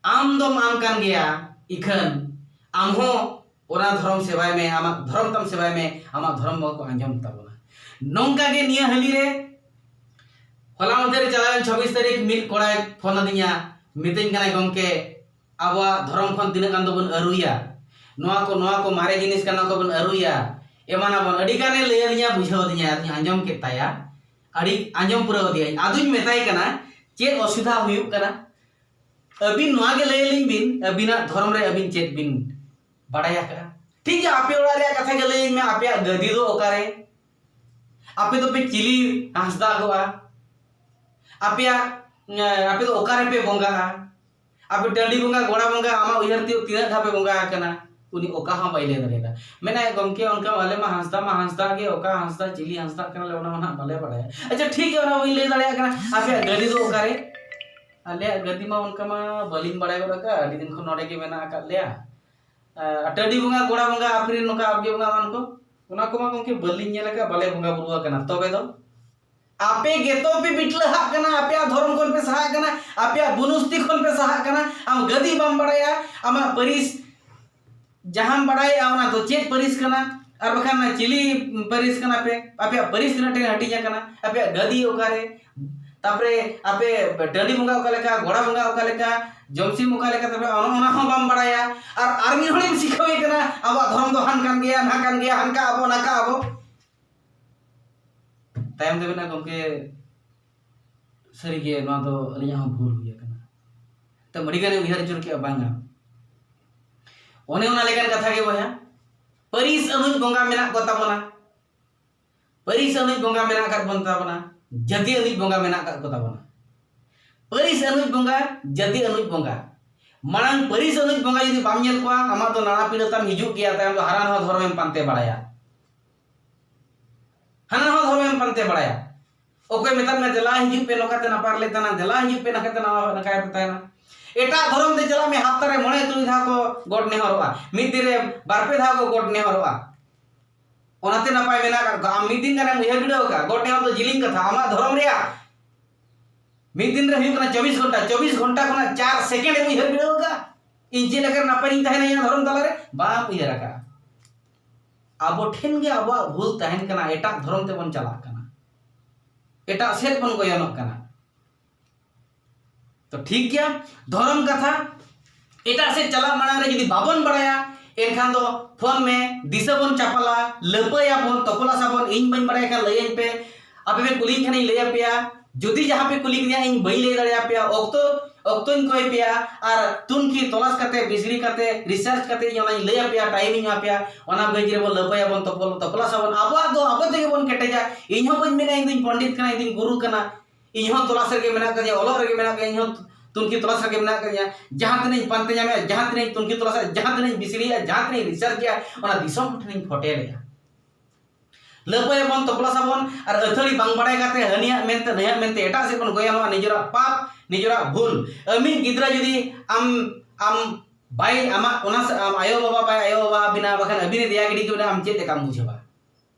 ᱟᱢ ᱫᱚᱢ ᱟᱢ ᱠᱟᱱ ᱜᱮᱭᱟ, ᱤᱠᱷᱟᱹᱱ ᱟᱢ ᱦᱚᱸ ᱚᱱᱟ ᱫᱷᱚᱨᱚᱢ ᱥᱮᱵᱟᱭ ᱢᱮ, ᱟᱢᱟᱜ ᱫᱷᱚᱨᱚᱢ ᱛᱟᱢ ᱥᱮᱵᱟᱭ ᱢᱮ, ᱟᱢᱟᱜ ᱫᱷᱚᱨᱚᱢ ᱵᱟᱠᱚ ᱟᱸᱡᱚᱢ ᱛᱟᱵᱚᱱᱟ᱾ ᱱᱚᱝᱠᱟ ᱜᱮ ᱱᱤᱭᱟᱹ ᱦᱟᱹᱞᱤ ᱨᱮ ᱦᱚᱞᱟ ᱢᱟᱫᱷᱮᱨ ᱪᱟᱞᱟᱣᱮᱱ ᱪᱷᱟᱵᱵᱤᱥ ᱛᱟᱹᱨᱤᱠᱷ ᱢᱤᱫ ᱠᱚᱲᱟᱭ ᱯᱷᱳᱱ ᱟᱹᱫᱤᱧᱟ, ᱢᱤᱛᱟᱹᱧ ᱠᱟᱱᱟᱭ, "ᱜᱚᱢᱠᱮ, ᱟᱵᱚᱣᱟᱜ ᱫᱷᱚᱨᱚᱢ ᱠᱷᱚᱱ ᱛᱤᱱᱟᱹᱜ ᱜᱟᱱ ᱫᱚᱵᱚᱱ ᱟᱹᱨᱩᱭᱟ, ᱱᱚᱣᱟ ᱠᱚ, ᱱᱚᱣᱟ ᱠᱚ ᱢᱟᱨᱮ ᱡᱤᱱᱤᱥ ᱠᱟᱱᱟ, ᱱᱚᱣᱟ ᱠᱚᱵᱚᱱ ᱟᱹᱨᱩᱭᱟ, ᱮᱢᱟᱱᱟᱵᱚᱱ", ᱟᱹᱰᱤ ᱜᱟᱱᱮ ᱞᱟᱹᱭ ᱟᱹᱫᱤᱧᱟ, ᱵᱩᱡᱷᱟᱹᱣ ᱟᱹᱫᱤᱧᱟ, ᱟᱫᱚᱧ ᱟᱸᱡᱚᱢ ᱠᱮᱫ ᱛᱟᱭᱟ, ᱟᱹᱰᱤ ᱟᱸᱡᱚᱢ ᱯᱩᱨᱟᱹᱣ ᱟᱹᱫᱤᱧᱟᱹᱧ᱾ ᱟᱫᱚᱧ ᱢᱮᱛᱟᱭ ᱠᱟᱱᱟ, "ᱪᱮᱫ ᱚᱥᱩᱵᱤᱫᱷᱟ ᱦᱩᱭᱩᱜ ᱠᱟᱱᱟ? ᱟᱹᱵᱤᱱ ᱱᱚᱣᱟ ᱜᱮ ᱞᱟᱹᱭ ᱟᱹᱞᱤᱧ ᱵᱤᱱ, ᱟᱹᱵᱤᱱᱟᱜ ᱫᱷᱚᱨᱚᱢ ᱨᱮ ᱟᱹᱵᱤᱱ ᱪᱮᱫ ᱵᱤᱱ ᱵᱟᱲᱟᱭ ᱟᱠᱟᱫᱼᱟ? ᱴᱷᱤᱠ ᱜᱮᱭᱟ, ᱟᱯᱮ ᱚᱲᱟᱜ ᱨᱮᱭᱟᱜ ᱠᱟᱛᱷᱟ ᱜᱮ ᱞᱟᱹᱭᱟᱹᱧ ᱢᱮ, ᱟᱯᱮᱭᱟᱜ ᱜᱟᱹᱫᱤ ᱫᱚ ᱚᱠᱟᱨᱮ? ᱟᱯᱮ ᱫᱚᱯᱮ ᱪᱤᱞᱤ ᱦᱟᱸᱥᱫᱟ ᱜᱚᱜᱼᱟ? ᱟᱯᱮᱭᱟᱜ ᱮᱸ, ᱟᱯᱮ ᱫᱚ ᱚᱠᱟ ᱨᱮᱯᱮ ᱵᱚᱸᱜᱟᱜᱼᱟ? ᱟᱯᱮ ᱴᱟᱺᱰᱤ ᱵᱚᱸᱜᱟ, ᱜᱚᱲᱟ ᱵᱚᱸᱜᱟ, ᱟᱢᱟᱜ ᱩᱭᱦᱟᱹᱨ ᱛᱮ ᱛᱤᱱᱟᱹᱜ ᱫᱷᱟᱣ ᱯᱮ ᱵᱚᱸᱜᱟ ᱟᱠᱟᱱᱟ? ᱩᱱᱤ ᱚᱠᱟ ᱦᱚᱸ ᱵᱟᱭ ᱞᱟᱹᱭ ᱫᱟᱲᱮᱭᱟᱫᱟ᱾ ᱢᱮᱱᱟᱭ, "ᱜᱚᱢᱠᱮ, ᱚᱱᱠᱟ ᱟᱞᱮ ᱢᱟ ᱦᱟᱸᱥᱫᱟ ᱢᱟ ᱦᱟᱸᱥᱫᱟ ᱜᱮ, ᱚᱠᱟ ᱦᱟᱸᱥᱫᱟ, ᱪᱤᱞᱤ ᱦᱟᱸᱥᱫᱟ ᱠᱟᱱᱟᱞᱮ, ᱚᱱᱟ ᱢᱟ ᱱᱟᱦᱟᱜ ᱵᱟᱞᱮ ᱵᱟᱲᱟᱭᱟ᱾ ᱟᱪᱪᱷᱟ, ᱴᱷᱤᱠ ᱜᱮᱭᱟ, ᱚᱱᱟ ᱵᱟᱹᱧ ᱞᱟᱹᱭ ᱫᱟᱲᱮᱭᱟᱜ ᱠᱟᱱᱟ᱾ ᱟᱯᱮᱭᱟᱜ ᱜᱟᱹᱰᱤ ᱫᱚ ᱚᱠᱟᱨᱮ?" "ᱟᱞᱮᱭᱟᱜ ᱜᱟᱹᱰᱤ ᱢᱟ ᱚᱱᱠᱟ ᱢᱟ ᱵᱟᱹᱞᱤᱧ ᱵᱟᱲᱟᱭ ᱜᱚᱫ ᱟᱠᱟᱫ, ᱟᱹᱰᱤ ᱫᱤᱱ ᱠᱷᱚᱱ ᱱᱚᱰᱮ ᱜᱮ ᱢᱮᱱᱟᱜ ᱟᱠᱟᱫ ᱞᱮᱭᱟ᱾ ᱟᱨ ᱴᱟᱺᱰᱤ ᱵᱚᱸᱜᱟ, ᱜᱚᱲᱟ ᱵᱚᱸᱜᱟ, ᱟᱯᱮ ᱨᱮᱱ ᱱᱚᱝᱠᱟ ᱟᱵᱜᱮ ᱵᱚᱸᱜᱟ ᱮᱢᱟᱱ ᱠᱚ, ᱚᱱᱟ ᱠᱚᱢᱟ ᱜᱚᱢᱠᱮ ᱵᱟᱹᱞᱤᱧ ᱧᱮᱞ ᱟᱠᱟᱫ, ᱵᱟᱞᱮ ᱵᱚᱸᱜᱟ ᱵᱩᱨᱩ ᱟᱠᱟᱱᱟ᱾ ᱛᱚᱵᱮ ᱫᱚ ᱟᱯᱮ ᱜᱮᱛᱚ ᱯᱮ ᱵᱤᱴᱞᱟᱹᱦᱟᱜ ᱠᱟᱱᱟ, ᱟᱯᱮᱭᱟᱜ ᱫᱷᱚᱨᱚᱢ ᱠᱷᱚᱱ ᱯᱮ ᱥᱟᱦᱟᱜ ᱠᱟᱱᱟ, ᱟᱯᱮᱭᱟᱜ ᱵᱩᱱᱩᱥᱛᱤ ᱠᱷᱚᱱ ᱯᱮ ᱥᱟᱦᱟᱜ ᱠᱟᱱᱟ᱾ ᱟᱢ ᱜᱟᱹᱫᱤ ᱵᱟᱢ ᱵᱟᱲᱟᱭᱟ, ᱟᱢᱟᱜ ᱯᱟᱹᱨᱤᱥ ᱡᱟᱦᱟᱸᱢ ᱵᱟᱲᱟᱭᱟ ᱚᱱᱟ ᱫᱚ ᱪᱮᱫ ᱯᱟᱹᱨᱤᱥ ᱠᱟᱱᱟ, ᱟᱨ ᱵᱟᱠᱷᱟᱱ ᱚᱱᱟ ᱪᱤᱞᱤ ᱯᱟᱹᱨᱤᱥ ᱠᱟᱱᱟ ᱯᱮ, ᱟᱯᱮᱭᱟᱜ ᱯᱟᱹᱨᱤᱥ ᱛᱤᱱᱟᱹᱜ ᱴᱷᱮᱱ ᱦᱟᱹᱴᱤᱧ ᱟᱠᱟᱱᱟ, ᱟᱯᱮᱭᱟᱜ ᱜᱟᱹᱫᱤ ᱚᱠᱟᱨᱮ, ᱛᱟᱯᱚᱨᱮ ᱟᱯᱮ ᱴᱟᱺᱰᱤ ᱵᱚᱸᱜᱟ ᱚᱠᱟ ᱞᱮᱠᱟ, ᱜᱚᱲᱟ ᱵᱚᱸᱜᱟ ᱚᱠᱟ ᱞᱮᱠᱟ, ᱡᱚᱢᱥᱤᱢ ᱚᱠᱟ ᱞᱮᱠᱟ, ᱛᱟᱯᱚᱨᱮ ᱚᱱᱟ, ᱚᱱᱟ ᱦᱚᱸ ᱵᱟᱢ ᱵᱟᱲᱟᱭᱟ᱾ ᱟᱨ ᱟᱨ ᱢᱤᱫ ᱦᱚᱲᱮᱢ ᱥᱤᱠᱷᱟᱹᱣᱮ ᱠᱟᱱᱟ, "ᱟᱵᱚᱣᱟᱜ ᱫᱷᱚᱨᱚᱢ ᱫᱚ ᱦᱟᱱ ᱠᱟᱱ ᱜᱮᱭᱟ, ᱱᱟᱦᱟᱜ ᱠᱟᱱ ᱜᱮᱭᱟ, ᱦᱟᱱᱠᱟ ᱟᱵᱚ, ᱱᱟᱠᱟ ᱟᱵᱚ᱾" ᱛᱟᱭᱚᱢ ᱛᱮ ᱢᱮᱱᱟ, "ᱜᱚᱢᱠᱮ, ᱥᱟᱹᱨᱤᱜᱮ ᱱᱚᱣᱟ ᱫᱚ ᱟᱹᱞᱤᱧᱟᱜ ᱦᱚᱸ ᱵᱷᱩᱞ ᱦᱩᱭ ᱟᱠᱟᱱᱟ᱾" ᱛᱚ ᱟᱹᱰᱤ ᱜᱟᱱᱮ ᱩᱭᱦᱟᱹᱨ ᱟᱹᱪᱩᱨ ᱠᱮᱜᱼᱟ, ᱵᱟᱝᱟ, ᱚᱱᱮ ᱚᱱᱟ ᱞᱮᱠᱟᱱ ᱠᱟᱛᱷᱟ ᱜᱮ ᱵᱚᱭᱦᱟ, ᱯᱟᱹᱨᱤᱥ ᱟᱹᱱᱩᱡ ᱵᱚᱸᱜᱟ ᱢᱮᱱᱟᱜ ᱠᱚ ᱛᱟᱵᱚᱱᱟ, ᱯᱟᱹᱨᱤᱥ ᱟᱹᱱᱩᱡ ᱵᱚᱸᱜᱟ ᱢᱮᱱᱟᱜ ᱟᱠᱟᱫ ᱵᱚᱱ ᱛᱟᱵᱚᱱᱟ, ᱡᱟᱹᱛᱤ ᱟᱹᱱᱩᱡ ᱵᱚᱸᱜᱟ ᱢᱮᱱᱟᱜ ᱟᱠᱟᱫ ᱠᱚ ᱛᱟᱵᱚᱱᱟ᱾ ᱯᱟᱹᱨᱤᱥ ᱟᱹᱱᱩᱡ ᱵᱚᱸᱜᱟ, ᱡᱟᱹᱛᱤ ᱟᱹᱱᱩᱡ ᱵᱚᱸᱜᱟ, ᱢᱟᱲᱟᱝ ᱯᱟᱹᱨᱤᱥ ᱟᱹᱱᱩᱡ ᱵᱚᱸᱜᱟ ᱡᱩᱫᱤ ᱵᱟᱢ ᱧᱮᱞ ᱠᱚᱣᱟ, ᱟᱢᱟᱜ ᱫᱚ ᱱᱟᱲᱟ ᱯᱤᱲᱟᱹ ᱛᱟᱢ ᱦᱤᱡᱩᱜ ᱜᱮᱭᱟ, ᱛᱟᱭᱚᱢ ᱫᱚ ᱦᱟᱱᱟ ᱱᱟᱣᱟ ᱫᱷᱚᱨᱚᱢᱮᱢ ᱯᱟᱱᱛᱮ ᱵᱟᱲᱟᱭᱟ, ᱦᱟᱱᱟ ᱱᱟᱣᱟ ᱫᱷᱚᱨᱚᱢᱮᱢ ᱯᱟᱱᱛᱮ ᱵᱟᱲᱟᱭᱟ᱾ ᱚᱠᱚᱭ ᱢᱮᱛᱟᱫ ᱢᱮᱭᱟ, "ᱫᱮᱞᱟ ᱦᱤᱡᱩᱜ ᱯᱮ, ᱱᱚᱝᱠᱟᱛᱮ ᱱᱟᱯᱟᱭ ᱞᱮ ᱛᱟᱦᱮᱱᱟ, ᱫᱮᱞᱟ ᱦᱤᱡᱩᱜ ᱯᱮ, ᱱᱚᱝᱠᱟᱛᱮ ᱱᱟᱣᱟ, ᱱᱟᱯᱟᱭ ᱯᱮ ᱛᱟᱦᱮᱱᱟ"? ᱮᱴᱟᱜ ᱫᱷᱚᱨᱚᱢ ᱛᱮ ᱪᱟᱞᱟᱜ ᱢᱮ, ᱦᱟᱯᱛᱟ ᱨᱮ ᱢᱚᱬᱮ ᱛᱩᱨᱩᱭ ᱫᱷᱟᱣ ᱠᱚ ᱜᱚᱴ ᱱᱮᱦᱚᱨᱚᱜᱼᱟ, ᱢᱤᱫ ᱫᱤᱱ ᱨᱮ ᱵᱟᱨ ᱯᱮ ᱫᱷᱟᱣ ᱠᱚ ᱜᱚᱴ ᱱᱮᱦᱚᱨᱚᱜᱼᱟ, ᱚᱱᱟᱛᱮ ᱱᱟᱯᱟᱭ ᱢᱮᱱᱟᱜ ᱟᱠᱟᱫ ᱠᱚᱣᱟ᱾ ᱟᱢ ᱢᱤᱫ ᱫᱤᱱ ᱜᱟᱱᱮᱢ ᱩᱭᱦᱟᱹᱨ ᱵᱤᱰᱟᱹᱣ ᱟᱠᱟᱫᱼᱟ? ᱜᱚᱴ ᱱᱮᱦᱚᱨ ᱫᱚ ᱡᱤᱞᱤᱧ ᱠᱟᱛᱷᱟ, ᱟᱢᱟᱜ ᱫᱷᱚᱨᱚᱢ ᱨᱮᱭᱟᱜ ᱢᱤᱫ ᱫᱤᱱ ᱨᱮ ᱦᱩᱭᱩᱜ ᱠᱟᱱᱟ ᱪᱚᱵᱵᱤᱥ ᱜᱷᱚᱱᱴᱟ, ᱪᱚᱵᱵᱤᱥ ᱜᱷᱚᱱᱴᱟ ᱠᱷᱚᱱᱟᱜ ᱪᱟᱨ ᱥᱮᱠᱮᱱᱰ ᱮᱢ ᱩᱭᱦᱟᱹᱨ ᱵᱤᱰᱟᱹᱣ ᱟᱠᱟᱫᱼᱟ, "ᱤᱧ ᱪᱮᱫ ᱞᱮᱠᱟᱨᱮ ᱱᱟᱯᱟᱭᱤᱧ ᱛᱟᱦᱮᱱᱟ ᱤᱧᱟᱹᱜ ᱫᱷᱚᱨᱚᱢ ᱛᱟᱞᱟᱨᱮ?" ᱵᱟᱢ ᱩᱭᱦᱟᱹᱨ ᱟᱠᱟᱫᱼᱟ᱾ ᱟᱵᱚ ᱴᱷᱮᱱ ᱜᱮ ᱟᱵᱚᱣᱟᱜ ᱵᱷᱩᱞ ᱛᱟᱦᱮᱱ ᱠᱟᱱᱟ, ᱮᱴᱟᱜ ᱫᱷᱚᱨᱚᱢ ᱛᱮᱵᱚᱱ ᱪᱟᱞᱟᱜ ᱠᱟᱱᱟ, ᱮᱴᱟᱜ ᱥᱮᱫ ᱵᱚᱱ ᱜᱚᱭᱚᱱᱚᱜ ᱠᱟᱱᱟ᱾ ᱛᱚ ᱴᱷᱤᱠ ᱜᱮᱭᱟ, ᱫᱷᱚᱨᱚᱢ ᱠᱟᱛᱷᱟ ᱮᱴᱟᱜ ᱥᱮᱫ ᱪᱟᱞᱟᱜ ᱢᱟᱲᱟᱝ ᱨᱮ ᱡᱩᱫᱤ ᱵᱟᱵᱚᱱ ᱵᱟᱲᱟᱭᱟ, ᱮᱱᱠᱷᱟᱱ ᱫᱚ ᱯᱷᱳᱱ ᱢᱮ, ᱫᱤᱥᱟᱹ ᱵᱚᱱ ᱪᱟᱯᱟᱞᱟ, ᱞᱟᱹᱯᱟᱹᱭᱟᱵᱚᱱ, ᱛᱚᱯᱚᱞᱟᱥ ᱟᱵᱚᱱ, "ᱤᱧ ᱵᱟᱹᱧ ᱵᱟᱲᱟᱭ ᱠᱷᱟᱱ ᱞᱟᱹᱭᱟᱹᱧ ᱯᱮ, ᱟᱯᱮ ᱯᱮ ᱠᱩᱞᱤᱧ ᱠᱷᱟᱱᱤᱧ ᱞᱟᱹᱭ ᱟᱯᱮᱭᱟ, ᱡᱩᱫᱤ ᱡᱟᱦᱟᱸ ᱯᱮ ᱠᱩᱞᱤ ᱠᱤᱫᱤᱧᱟ ᱤᱧ ᱵᱟᱹᱧ ᱞᱟᱹᱭ ᱫᱟᱲᱮᱭᱟᱯᱮᱭᱟ, ᱚᱠᱛᱚ, ᱚᱠᱛᱚᱧ ᱠᱚᱭ ᱯᱮᱭᱟ, ᱟᱨ ᱛᱩᱱᱠᱷᱤ ᱛᱚᱞᱟᱥ ᱠᱟᱛᱮ, ᱵᱤᱥᱲᱤ ᱠᱟᱛᱮ, ᱨᱤᱥᱟᱨᱪ ᱠᱟᱛᱮ ᱤᱧ ᱚᱱᱟᱧ ᱞᱟᱹᱭ ᱟᱯᱮᱭᱟ, ᱴᱟᱭᱤᱢ ᱤᱧ ᱮᱢᱟ ᱯᱮᱭᱟ", ᱚᱱᱟ ᱵᱮᱡᱽ ᱨᱮᱵᱚᱱ ᱞᱟᱹᱯᱟᱹᱭᱟᱵᱚᱱ, ᱛᱚᱯᱚᱞ, ᱛᱚᱯᱚᱞᱟᱥ ᱟᱵᱚᱱ, ᱟᱵᱚᱣᱟᱜ ᱫᱚ ᱟᱵᱚ ᱛᱮᱜᱮ ᱵᱚᱱ ᱠᱮᱴᱮᱡᱟ᱾ ᱤᱧ ᱦᱚᱸ ᱵᱟᱹᱧ ᱢᱮᱱᱟ ᱤᱧ ᱫᱩᱧ ᱯᱚᱱᱰᱤᱛ ᱠᱟᱱᱟ, ᱤᱧ ᱫᱩᱧ ᱜᱩᱨᱩ ᱠᱟᱱᱟ, ᱤᱧ ᱦᱚᱸ ᱛᱚᱞᱟᱥ ᱨᱮᱜᱮ ᱢᱮᱱᱟᱜ ᱠᱟᱫᱤᱧᱟ, ᱚᱞᱚᱜ ᱨᱮᱜᱮ ᱢᱮᱱᱟᱜ ᱠᱟᱫᱤᱧᱟ, ᱤᱧ ᱦᱚᱸ ᱛᱩᱱᱠᱷᱤ ᱛᱚᱞᱟᱥ ᱨᱮᱜᱮ ᱢᱮᱱᱟᱜ ᱠᱟᱫᱤᱧᱟ᱾ ᱡᱟᱦᱟᱸ ᱛᱤᱱᱟᱹᱜ ᱤᱧ ᱯᱟᱱᱛᱮ ᱧᱟᱢᱮᱫᱼᱟ, ᱡᱟᱦᱟᱸ ᱛᱤᱱᱟᱹᱜ ᱤᱧ ᱛᱩᱱᱠᱷᱤ ᱛᱚᱞᱟᱥᱮᱫᱼᱟ, ᱡᱟᱦᱟᱸ ᱛᱤᱱᱟᱹᱜ ᱤᱧ ᱨᱤᱥᱟᱨᱪᱮᱫᱼᱟ, ᱚᱱᱟ ᱫᱤᱥᱚᱢ ᱦᱚᱲ ᱴᱷᱮᱱᱤᱧ ᱯᱷᱚᱴᱮᱞᱮᱫᱼᱟ᱾ ᱞᱟᱹᱯᱟᱹᱭᱟᱵᱚᱱ, ᱛᱚᱯᱞᱟᱥ ᱟᱵᱚᱱ, ᱟᱨ ᱟᱹᱛᱷᱟᱹᱲᱤ ᱵᱟᱝ ᱵᱟᱲᱟᱭ ᱠᱟᱛᱮ ᱦᱟᱹᱱᱤᱭᱟᱜ ᱢᱮᱱᱛᱮ ᱱᱟᱹᱭᱟᱜ ᱢᱮᱱᱛᱮ ᱮᱴᱟᱜ ᱥᱮᱫ ᱵᱚᱱ ᱜᱚᱭᱚᱱᱚᱜᱼᱟ᱾ ᱱᱤᱡᱮᱨᱟᱜ ᱯᱟᱯ, ᱱᱤᱡᱮᱨᱟᱜ ᱵᱷᱩᱞ᱾ ᱟᱢᱤᱡ ᱜᱤᱫᱽᱨᱟᱹ ᱡᱩᱫᱤ ᱟᱢ, ᱟᱢ ᱵᱟᱭ, ᱟᱢᱟᱜ ᱚᱱᱟ ᱥᱮ-, ᱟᱢ ᱟᱭᱳ ᱵᱟᱵᱟ ᱵᱟᱭ ᱟᱭᱳ ᱵᱟᱵᱟ ᱵᱤᱱᱟ, ᱵᱟᱠᱷᱟᱱ ᱟᱹᱵᱤᱱᱮ ᱫᱮᱭᱟ ᱜᱤᱰᱤ ᱠᱮᱫ ᱵᱤᱱᱟ, ᱟᱢ ᱪᱮᱫ ᱞᱮᱠᱟᱢ ᱵᱩᱡᱷᱟᱹᱣᱟ?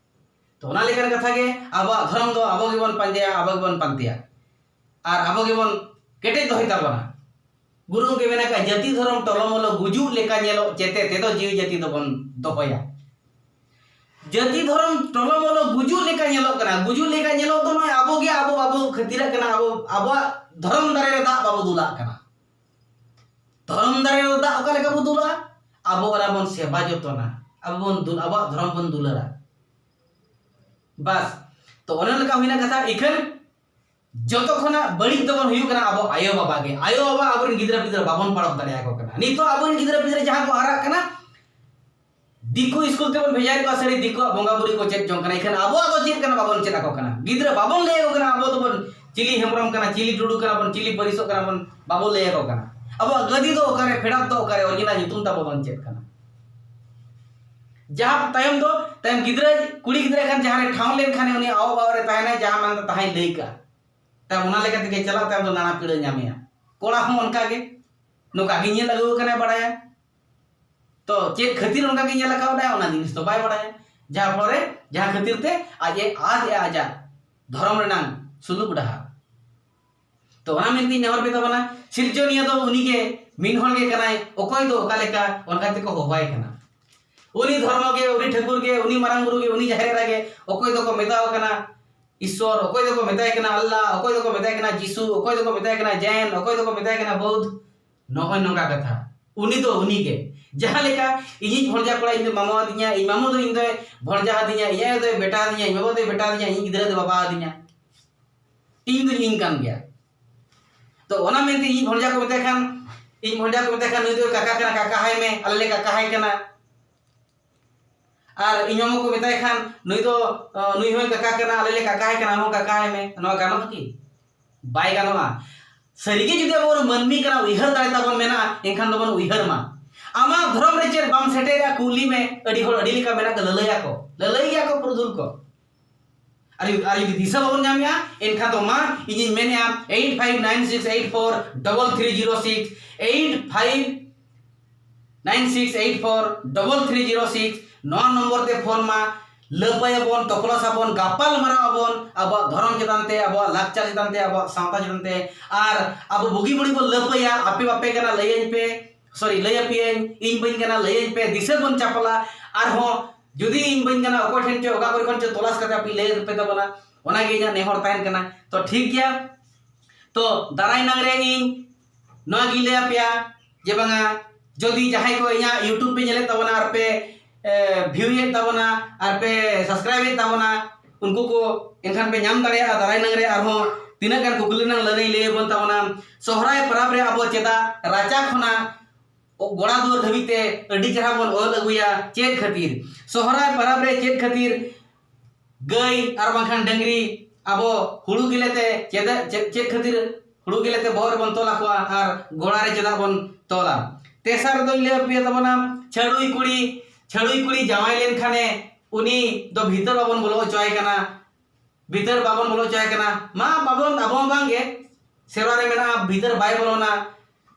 ᱛᱚ, ᱚᱱᱟ ᱞᱮᱠᱟᱱ ᱠᱟᱛᱷᱟ ᱜᱮ ᱟᱵᱚᱣᱟᱜ ᱫᱷᱚᱨᱚᱢ ᱫᱚ ᱟᱵᱚ ᱜᱮᱵᱚᱱ ᱯᱟᱸᱡᱟᱭᱟ, ᱟᱵᱚ ᱜᱮᱵᱚᱱ ᱯᱟᱱᱛᱮᱭᱟ, ᱟᱨ ᱟᱵᱚ ᱜᱮᱵᱚᱱ ᱠᱮᱴᱮᱡ ᱫᱚᱦᱚᱭ ᱛᱟᱵᱚᱱᱟ᱾ ᱜᱩᱨᱩ ᱜᱚᱢᱠᱮ ᱢᱮᱱ ᱟᱠᱟᱫ, "ᱡᱟᱹᱛᱤ ᱫᱷᱚᱨᱚᱢ ᱴᱚᱞᱚᱢᱚᱞᱚ ᱜᱩᱡᱩᱜ ᱞᱮᱠᱟ ᱧᱮᱞᱚᱜ ᱪᱮᱛᱮ ᱛᱮᱫᱚ ᱡᱤᱣᱤ ᱡᱟᱹᱛᱤ ᱫᱚᱵᱚᱱ ᱫᱚᱦᱚᱭᱟ᱾" ᱡᱟᱹᱛᱤ ᱫᱷᱚᱨᱚᱢ ᱴᱚᱞᱚᱢᱚᱞᱚ ᱜᱩᱡᱩᱜ ᱞᱮᱠᱟ ᱧᱮᱞᱚᱜ ᱠᱟᱱᱟ᱾ ᱜᱩᱡᱩᱜ ᱞᱮᱠᱟ ᱧᱮᱞᱚᱜ ᱫᱚ ᱱᱚᱜᱼᱚᱭ ᱟᱵᱚ ᱜᱮ ᱟᱵᱚ ᱵᱟᱵᱚ ᱠᱷᱟᱹᱛᱤᱨᱟᱜ ᱠᱟᱱᱟ, ᱟᱵᱚ ᱟᱵᱚᱣᱟᱜ ᱫᱷᱚᱨᱚᱢ ᱫᱟᱨᱮ ᱨᱮ ᱫᱟᱜ ᱵᱟᱵᱚ ᱫᱩᱞᱟᱜ ᱠᱟᱱᱟ᱾ ᱫᱷᱚᱨᱚᱢ ᱫᱟᱨᱮ ᱨᱮ ᱫᱟᱜ ᱚᱠᱟ ᱞᱮᱠᱟ ᱵᱚ ᱫᱩᱞᱟ? ᱟᱵᱚ ᱚᱱᱟ ᱵᱚᱱ ᱥᱮᱵᱟ ᱡᱚᱛᱚᱱᱟ, ᱟᱵᱚ ᱵᱚᱱ ᱫᱩᱞ, ᱟᱵᱚᱣᱟᱜ ᱫᱷᱚᱨᱚᱢ ᱵᱚᱱ ᱫᱩᱞᱟᱹᱲᱟ᱾ ᱵᱟᱥ, ᱛᱚ ᱚᱱᱮ ᱚᱱᱠᱟ ᱦᱩᱭᱱᱟ ᱠᱟᱛᱷᱟ᱾ ᱤᱠᱷᱟᱹᱱ ᱡᱚᱛᱚ ᱠᱷᱚᱱᱟᱜ ᱵᱟᱹᱲᱤᱡ ᱫᱚᱵᱚᱱ ᱦᱩᱭᱩᱜ ᱠᱟᱱᱟ ᱟᱵᱚ ᱟᱭᱳ ᱵᱟᱵᱟ ᱜᱮ᱾ ᱟᱭᱳ ᱵᱟᱵᱟ ᱟᱵᱚᱨᱮᱱ ᱜᱤᱫᱽᱨᱟᱹ ᱯᱤᱫᱽᱨᱟᱹ ᱵᱟᱵᱚᱱ ᱯᱟᱲᱚᱠ ᱫᱟᱲᱮᱭᱟᱠᱚ ᱠᱟᱱᱟ᱾ ᱱᱤᱛᱚᱜ ᱟᱵᱚᱨᱮᱱ ᱜᱤᱫᱽᱨᱟᱹ ᱯᱤᱫᱽᱨᱟᱹ ᱡᱟᱦᱟᱸ ᱠᱚ ᱦᱟᱨᱟᱜ ᱠᱟᱱᱟ, ᱫᱤᱠᱩ ᱥᱠᱩᱞ ᱛᱮᱵᱚᱱ ᱵᱷᱮᱡᱟᱭᱮᱫ ᱠᱚᱣᱟ, ᱥᱟᱹᱨᱤ ᱫᱤᱠᱩᱣᱟᱜ ᱵᱚᱸᱜᱟ ᱵᱩᱨᱩ ᱠᱚ ᱪᱮᱫ ᱡᱚᱝ ᱠᱟᱱᱟ, ᱮᱱᱠᱷᱟᱱ ᱟᱵᱚᱣᱟᱜ ᱫᱚ ᱪᱮᱫ ᱠᱟᱱᱟ ᱵᱟᱵᱚᱱ ᱪᱮᱫ ᱟᱠᱚ ᱠᱟᱱᱟ᱾ ᱜᱤᱫᱽᱨᱟᱹ ᱵᱟᱵᱚᱱ ᱞᱟᱹᱭ ᱟᱠᱚ ᱠᱟᱱᱟ ᱟᱵᱚ ᱫᱚᱵᱚᱱ ᱪᱤᱞᱤ ᱦᱮᱢᱵᱨᱚᱢ ᱠᱟᱱᱟ, ᱪᱤᱞᱤ ᱴᱩᱰᱩ ᱠᱟᱱᱟ ᱵᱚᱱ, ᱪᱤᱞᱤ ᱯᱟᱹᱨᱤᱥᱚᱜ ᱠᱟᱱᱟ ᱵᱚᱱ, ᱵᱟᱵᱚᱱ ᱞᱟᱹᱭ ᱟᱠᱚ ᱠᱟᱱᱟ᱾ ᱟᱵᱚᱣᱟᱜ ᱜᱟᱹᱫᱤ ᱫᱚ ᱚᱠᱟᱨᱮ, ᱯᱷᱮᱰᱟᱛ ᱫᱚ ᱚᱠᱟᱨᱮ, original ᱧᱩᱛᱩᱢ ᱛᱟᱵᱚ ᱵᱚᱱ ᱪᱮᱫ ᱠᱟᱱᱟ᱾ ᱡᱟᱦᱟᱸ ᱛᱟᱭᱚᱢ ᱫᱚ, ᱛᱟᱭᱚᱢ ᱜᱤᱫᱽᱨᱟᱹ, ᱠᱩᱲᱤ ᱜᱤᱫᱽᱨᱟᱹ ᱠᱷᱟᱱ ᱡᱟᱦᱟᱸ ᱨᱮ ᱴᱷᱟᱶ ᱞᱮᱱᱠᱷᱟᱱ ᱩᱱᱤ ᱟᱭᱳ ᱵᱟᱵᱟ ᱨᱮ ᱛᱟᱦᱮᱱᱟᱭ, ᱡᱟᱦᱟᱸ ᱢᱟᱱ ᱛᱟᱦᱟᱸᱭ ᱞᱟᱹᱭ ᱠᱟᱜᱼᱟ᱾ ᱛᱟᱭᱚᱢ ᱚᱱᱟ ᱞᱮᱠᱟ ᱛᱮᱜᱮ ᱪᱟᱞᱟᱜ, ᱛᱟᱭᱚᱢ ᱫᱚ ᱱᱟᱱᱟ ᱯᱤᱲᱟᱹ ᱧᱟᱢᱮᱭᱟ᱾ ᱠᱚᱲᱟ ᱦᱚᱸ ᱚᱱᱠᱟ ᱜᱮ, ᱱᱚᱝᱠᱟ ᱜᱮ ᱧᱮᱞ ᱟᱹᱜᱩ ᱟᱠᱟᱱᱟᱭ, ᱵᱟᱲᱟᱭᱟ᱾ ᱛᱚ ᱪᱮᱫ ᱠᱷᱟᱹᱛᱤᱨ ᱚᱱᱠᱟ ᱜᱮ ᱧᱮᱞ ᱟᱠᱟᱣᱫᱟᱭ, ᱚᱱᱟ ᱡᱤᱱᱤᱥ ᱫᱚ ᱵᱟᱭ ᱵᱟᱲᱟᱭᱟ᱾ ᱡᱟᱦᱟᱸ ᱯᱷᱚᱞᱚ ᱨᱮ, ᱡᱟᱦᱟᱸ ᱠᱷᱟᱹᱛᱤᱨ ᱛᱮ ᱟᱡ ᱮ ᱟᱫ ᱮᱜᱼᱟ ᱟᱡᱟᱜ ᱫᱷᱚᱨᱚᱢ ᱨᱮᱱᱟᱝ ᱥᱩᱞᱩᱠ ᱰᱟᱦᱟᱨ᱾ ᱛᱚ ᱚᱱᱟ ᱢᱮᱱᱛᱮᱧ ᱱᱮᱦᱚᱨ ᱯᱮ ᱛᱟᱵᱚᱱᱟ, ᱥᱤᱨᱡᱚᱱᱤᱭᱟᱹ ᱫᱚ ᱩᱱᱤ ᱜᱮ ᱢᱤᱫ ᱦᱚᱲ ᱜᱮ ᱠᱟᱱᱟᱭ, ᱚᱠᱚᱭ ᱫᱚ ᱚᱠᱟ ᱞᱮᱠᱟ ᱚᱱᱠᱟ ᱛᱮᱠᱚ ᱦᱚᱦᱚᱣᱟᱭ ᱠᱟᱱᱟ᱾ ᱩᱱᱤ ᱫᱷᱚᱨᱢᱚ ᱜᱮ, ᱩᱱᱤ ᱴᱷᱟᱹᱠᱩᱨ ᱜᱮ, ᱩᱱᱤ ᱢᱟᱨᱟᱝ ᱵᱩᱨᱩ ᱜᱮ, ᱩᱱᱤ ᱡᱟᱦᱮᱨ ᱮᱨᱟ ᱜᱮ, ᱚᱠᱚᱭ ᱫᱚᱠᱚ ᱢᱮᱛᱟᱣ ᱠᱟᱱᱟ ᱤᱥᱥᱚᱨ, ᱚᱠᱚᱭ ᱫᱚᱠᱚ ᱢᱮᱛᱟᱭ ᱠᱟᱱᱟ ᱟᱞᱞᱟ, ᱚᱠᱚᱭ ᱫᱚᱠᱚ ᱢᱮᱛᱟᱭ ᱠᱟᱱᱟ ᱡᱤᱥᱩ, ᱚᱠᱚᱭ ᱫᱚᱠᱚ ᱢᱮᱛᱟᱭ ᱠᱟᱱᱟ ᱡᱮᱱ, ᱚᱠᱚᱭ ᱫᱚᱠᱚ ᱢᱮᱛᱟᱭ ᱠᱟᱱᱟ ᱵᱳᱫᱷ᱾ ᱱᱚᱜᱼᱚᱭ ᱱᱚᱝᱠᱟ ᱠᱟᱛᱷᱟ᱾ ᱩᱱᱤ ᱫᱚ ᱩᱱᱤ ᱜᱮ᱾ ᱡᱟᱦᱟᱸ ᱞᱮᱠᱟ ᱤᱧᱤᱡ ᱵᱷᱚᱲᱡᱟ ᱠᱚᱲᱟ ᱤᱧ ᱫᱚ ᱢᱟᱢᱚ ᱟᱹᱫᱤᱧᱟ, ᱤᱧ ᱢᱟᱢᱚ ᱫᱚ ᱤᱧ ᱫᱚᱭ ᱵᱷᱚᱲᱡᱟ ᱟᱹᱫᱤᱧᱟ, ᱤᱧ ᱟᱭᱳ ᱫᱚᱭ ᱵᱮᱴᱟ ᱟᱹᱫᱤᱧᱟ, ᱤᱧ ᱵᱟᱵᱟ ᱫᱚᱭ ᱵᱮᱴᱟ ᱟᱹᱫᱤᱧᱟ, ᱤᱧ ᱜᱤᱫᱽᱨᱟᱹ ᱫᱚ ᱵᱟᱵᱟ ᱟᱹᱫᱤᱧᱟ᱾ ᱤᱧ ᱫᱚᱧ ᱤᱧ ᱠᱟᱱ ᱜᱮᱭᱟ᱾ ᱛᱚ ᱚᱱᱟ ᱢᱮᱱᱛᱮ ᱤᱧ ᱵᱷᱚᱲᱡᱟ ᱠᱚ ᱢᱮᱛᱟᱭ ᱠᱷᱟᱱ, ᱤᱧ ᱵᱷᱚᱲᱡᱟ ᱠᱚ ᱢᱮᱛᱟᱭ ᱠᱷᱟᱱ, "ᱱᱩᱭ ᱫᱚᱭ ᱠᱟᱠᱟ ᱠᱟᱱᱟ, ᱠᱟᱠᱟ ᱦᱟᱭ ᱢᱮ, ᱟᱞᱮ ᱞᱮ ᱠᱟᱠᱟ ᱦᱟᱭ ᱠᱟᱱᱟ᱾" ᱟᱨ ᱤᱧ ᱢᱟᱢᱚ ᱠᱚ ᱢᱮᱛᱟᱭ ᱠᱷᱟᱱ, "ᱱᱩᱭ ᱫᱚ, ᱟᱸ, ᱱᱩᱭ ᱦᱚᱸᱭ ᱠᱟᱠᱟ ᱠᱟᱱᱟ, ᱟᱞᱮ ᱞᱮ ᱠᱟᱠᱟ ᱦᱟᱭ ᱠᱟᱱᱟ, ᱟᱢ ᱦᱚᱸ ᱠᱟᱠᱟ ᱦᱟᱭ ᱢᱮ᱾" ᱱᱚᱣᱟ ᱜᱟᱱᱚᱜᱼᱟ ᱠᱤ? ᱵᱟᱭ ᱜᱟᱱᱚᱜᱼᱟ᱾ ᱥᱟᱹᱨᱤᱜᱮ ᱡᱩᱫᱤ ᱟᱵᱚ ᱵᱚᱱ ᱢᱟᱹᱱᱢᱤ ᱠᱟᱱᱟ, ᱩᱭᱦᱟᱹᱨ ᱫᱟᱲᱮ ᱛᱟᱵᱚᱱ ᱢᱮᱱᱟᱜᱼᱟ, ᱮᱱᱠᱷᱟᱱ ᱫᱚᱵᱚᱱ ᱩᱭᱦᱟᱹᱨ ᱢᱟ᱾ ᱟᱢᱟᱜ ᱫᱷᱚᱨᱚᱢ ᱨᱮ ᱪᱮᱫ ᱵᱟᱢ ᱥᱮᱴᱮᱨᱟ, ᱠᱩᱞᱤ ᱢᱮ᱾ ᱟᱹᱰᱤ ᱦᱚᱲ ᱟᱹᱰᱤ ᱞᱮᱠᱟ ᱢᱮᱱᱟᱜ ᱠᱚ, ᱞᱟᱹᱞᱟᱹᱭᱟᱠᱚ, ᱞᱟᱹᱞᱟᱹᱭ ᱜᱮᱭᱟ ᱠᱚ ᱯᱩᱨᱩᱫᱷᱩᱞ ᱠᱚ᱾ ᱟᱨ ᱡᱩᱫᱤ, ᱟᱨ ᱡᱩᱫᱤ ᱫᱤᱥᱟᱹ ᱵᱟᱵᱚᱱ ᱧᱟᱢᱮᱜᱼᱟ, ᱮᱱᱠᱷᱟᱱ ᱫᱚ ᱢᱟ ᱤᱧᱤᱧ ᱢᱮᱱᱮᱜᱼᱟ, eight five nine six eight four double three zero six, eight five nine six eight four double three zero six, ᱱᱚᱣᱟ ᱱᱚᱢᱵᱚᱨ ᱛᱮ ᱯᱷᱳᱱ ᱢᱟ᱾ ᱞᱟᱹᱯᱟᱹᱭᱟᱵᱚᱱ, ᱛᱚᱯᱞᱟᱥ ᱟᱵᱚᱱ, ᱜᱟᱯᱟᱞ ᱢᱟᱨᱟᱣ ᱟᱵᱚᱱ ᱟᱵᱚᱣᱟᱜ ᱫᱷᱚᱨᱚᱢ ᱪᱮᱛᱟᱱ ᱛᱮ, ᱟᱵᱚᱣᱟᱜ ᱞᱟᱠᱪᱟᱨ ᱪᱮᱛᱟᱱ ᱛᱮ, ᱟᱵᱚᱣᱟᱜ ᱥᱟᱶᱛᱟ ᱪᱮᱛᱟᱱ ᱛᱮ, ᱟᱨ ᱟᱵᱚ ᱵᱩᱜᱤ ᱵᱟᱹᱲᱤᱡ ᱵᱚᱱ ᱞᱟᱹᱯᱟᱹᱭᱟ᱾ ᱟᱯᱮ ᱵᱟᱯᱮ ᱠᱟᱱᱟ, ᱞᱟᱹᱭᱟᱹᱧ ᱯᱮ, ᱥᱚᱨᱤ, ᱞᱟᱹᱭ ᱟᱯᱮᱭᱟᱹᱧ, ᱤᱧ ᱵᱟᱹᱧ ᱠᱟᱱᱟ, ᱞᱟᱹᱭᱟᱹᱧ ᱯᱮ, ᱫᱤᱥᱟᱹ ᱵᱚᱱ ᱪᱟᱯᱟᱞᱟ᱾ ᱟᱨᱦᱚᱸ ᱡᱩᱫᱤ ᱤᱧ ᱵᱟᱹᱧ ᱠᱟᱱᱟ, ᱚᱠᱚᱭ ᱴᱷᱮᱱ ᱪᱚ, ᱚᱠᱟ ᱠᱚᱨᱮ ᱠᱷᱚᱱ ᱪᱚ ᱛᱚᱞᱟᱥ ᱠᱟᱛᱮ ᱟᱯᱮ ᱞᱟᱹᱭ ᱯᱮ ᱛᱟᱵᱚᱱᱟ, ᱚᱱᱟᱜᱮ ᱤᱧᱟᱹᱜ ᱱᱮᱦᱚᱨ ᱛᱟᱦᱮᱱ ᱠᱟᱱᱟ᱾ ᱛᱚ ᱴᱷᱤᱠ ᱜᱮᱭᱟ, ᱛᱚ ᱫᱟᱨᱟᱭ ᱱᱟᱝ ᱨᱮ ᱤᱧ ᱱᱚᱣᱟ ᱜᱤᱧ ᱞᱟᱹᱭ ᱟᱯᱮᱭᱟ ᱡᱮ ᱵᱟᱝᱟ, ᱡᱩᱫᱤ ᱡᱟᱦᱟᱸᱭ ᱠᱚ ᱤᱧᱟᱹᱜ YouTube ᱯᱮ ᱧᱮᱞᱮᱫ ᱛᱟᱵᱚᱱᱟ ᱟᱨ ᱯᱮ ᱵᱷᱤᱭᱩᱭᱮᱫ ᱛᱟᱵᱚᱱᱟ ᱟᱨ ᱯᱮ ᱥᱟᱵᱥᱠᱨᱟᱭᱤᱵᱮᱫ ᱛᱟᱵᱚᱱᱟ, ᱩᱱᱠᱩ ᱠᱚ ᱮᱱᱠᱷᱟᱱ ᱯᱮ ᱧᱟᱢ ᱫᱟᱲᱮᱭᱟᱜᱼᱟ ᱫᱟᱨᱟᱭ ᱱᱟᱝ ᱨᱮ ᱟᱨᱦᱚᱸ ᱛᱤᱱᱟᱹᱜ ᱜᱟᱱ ᱠᱩᱠᱞᱤ ᱱᱟᱝ ᱞᱟᱹᱱᱟᱹᱭ ᱞᱟᱹᱭ ᱟᱵᱚᱱ ᱛᱟᱵᱚᱱᱟ᱾ ᱥᱚᱦᱨᱟᱭ ᱯᱚᱨᱚᱵᱽ ᱨᱮ ᱟᱵᱚ ᱪᱮᱫᱟᱜ ᱨᱟᱪᱟ ᱠᱷᱚᱱᱟᱜ ᱜᱚᱲᱟ ᱫᱩᱣᱟᱹᱨ ᱫᱷᱟᱹᱵᱤᱡ ᱛᱮ ᱟᱹᱰᱤ ᱪᱮᱦᱨᱟ ᱵᱚᱱ ᱚᱞ ᱟᱹᱜᱩᱭᱟ? ᱪᱮᱫ ᱠᱷᱟᱹᱛᱤᱨ? ᱥᱚᱦᱨᱟᱭ ᱯᱚᱨᱚᱵᱽ ᱨᱮ ᱪᱮᱫ ᱠᱷᱟᱹᱛᱤᱨ ᱜᱟᱹᱭ ᱟᱨ ᱵᱟᱝᱠᱷᱟᱱ ᱰᱟᱹᱝᱨᱤ ᱟᱵᱚ ᱦᱩᱲᱩ ᱜᱮᱞᱮ ᱛᱮ ᱪᱮᱫᱟᱜ, ᱪᱮᱫ, ᱪᱮᱫ ᱠᱷᱟᱹᱛᱤᱨ ᱦᱩᱲᱩ ᱜᱮᱞᱮ ᱛᱮ ᱵᱚᱦᱚᱜ ᱨᱮᱵᱚᱱ ᱛᱚᱞ ᱟᱠᱚᱣᱟ ᱟᱨ ᱜᱚᱲᱟ ᱨᱮ ᱪᱮᱫᱟᱜ ᱵᱚᱱ ᱛᱚᱞᱟ? ᱛᱮᱥᱟᱨ ᱫᱚᱧ ᱞᱟᱹᱭ ᱟᱯᱮᱭᱟ ᱛᱟᱵᱚᱱᱟ, ᱪᱷᱟᱹᱲᱩᱭ ᱠᱩᱲᱤ, ᱪᱷᱟᱹᱲᱩᱭ ᱠᱩᱲᱤ ᱡᱟᱶᱟᱭ ᱞᱮᱱᱠᱷᱟᱱᱮ ᱩᱱᱤ ᱫᱚ ᱵᱷᱤᱛᱟᱹᱨ ᱵᱟᱵᱚᱱ ᱵᱚᱞᱚ ᱦᱚᱪᱚᱣᱟᱭ ᱠᱟᱱᱟ, ᱵᱷᱤᱛᱟᱹᱨ ᱵᱟᱵᱚᱱ ᱵᱚᱞᱚ ᱦᱚᱪᱚᱣᱟᱭ ᱠᱟᱱᱟ᱾ ᱢᱟ ᱵᱟᱵᱚᱱ, ᱟᱵᱚ ᱦᱚᱸ ᱵᱟᱝᱜᱮ, ᱥᱮᱨᱣᱟ ᱨᱮ ᱢᱮᱱᱟᱜᱼᱟ, ᱵᱷᱤᱛᱟᱹᱨ ᱵᱟᱭ ᱵᱚᱞᱚᱱᱟ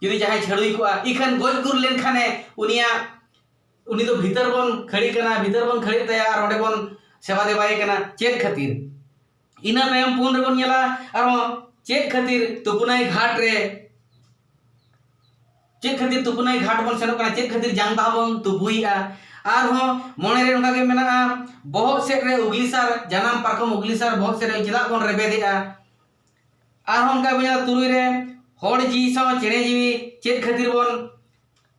ᱡᱩᱫᱤ ᱡᱟᱦᱟᱸᱭ ᱪᱷᱟᱹᱲᱩᱭ ᱠᱚᱜᱼᱟ᱾ ᱤᱠᱷᱟᱹᱱ ᱜᱚᱡ ᱜᱩᱨ ᱞᱮᱱᱠᱷᱟᱱᱮ ᱩᱱᱤᱭᱟᱜ, ᱩᱱᱤ ᱫᱚ ᱵᱷᱤᱛᱟᱹᱨ ᱵᱚᱱ ᱠᱷᱟᱹᱲᱤ ᱠᱟᱱᱟ, ᱵᱷᱤᱛᱟᱹᱨ ᱵᱚᱱ ᱠᱷᱟᱹᱲᱤ ᱛᱟᱭᱟ ᱟᱨ ᱚᱸᱰᱮ ᱵᱚᱱ ᱥᱮᱵᱟ ᱫᱮᱵᱟᱭᱮ ᱠᱟᱱᱟ᱾ ᱪᱮᱫ ᱠᱷᱟᱹᱛᱤᱨ? ᱤᱱᱟᱹ ᱛᱟᱭᱚᱢ ᱯᱩᱱ ᱨᱮᱵᱚᱱ ᱧᱮᱞᱟ ᱟᱨᱦᱚᱸ ᱪᱮᱫ ᱠᱷᱟᱹᱛᱤᱨ ᱛᱩᱯᱩᱱᱟᱹᱭ ᱜᱷᱟᱴ ᱨᱮ, ᱪᱮᱫ ᱠᱷᱟᱹᱛᱤᱨ ᱛᱩᱯᱩᱱᱟᱹᱭ ᱜᱷᱟᱴ ᱵᱚᱱ ᱥᱮᱱᱚᱜ ᱠᱟᱱᱟ, ᱪᱮᱫ ᱠᱷᱟᱹᱛᱤᱨ ᱡᱟᱝ ᱵᱟᱦᱟ ᱵᱚᱱ ᱛᱩᱯᱩᱭᱮᱫᱼᱟ? ᱟᱨᱦᱚᱸ ᱢᱚᱬᱮ ᱨᱮ ᱚᱱᱠᱟ ᱜᱮ ᱢᱮᱱᱟᱜᱼᱟ, ᱵᱚᱦᱚᱜ ᱥᱮᱫ ᱨᱮ ᱩᱜᱽᱞᱤ ᱥᱟᱨ, ᱡᱟᱱᱟᱢ ᱯᱟᱨᱠᱚᱢ ᱩᱜᱽᱞᱤ ᱥᱟᱨ ᱵᱚᱦᱚᱜ ᱥᱮᱫ ᱨᱮ ᱪᱮᱫᱟᱜ ᱵᱚᱱ ᱨᱮᱵᱮᱫᱮᱜᱼᱟ? ᱟᱨᱦᱚᱸ ᱚᱱᱠᱟ ᱵᱚᱱ ᱧᱮᱞᱟ ᱛᱩᱨᱩᱭ ᱨᱮ, ᱦᱚᱲ ᱡᱤᱣᱤ ᱥᱟᱶ ᱪᱮᱬᱮ ᱡᱤᱣᱤ ᱪᱮᱫ ᱠᱷᱟᱹᱛᱤᱨ ᱵᱚᱱ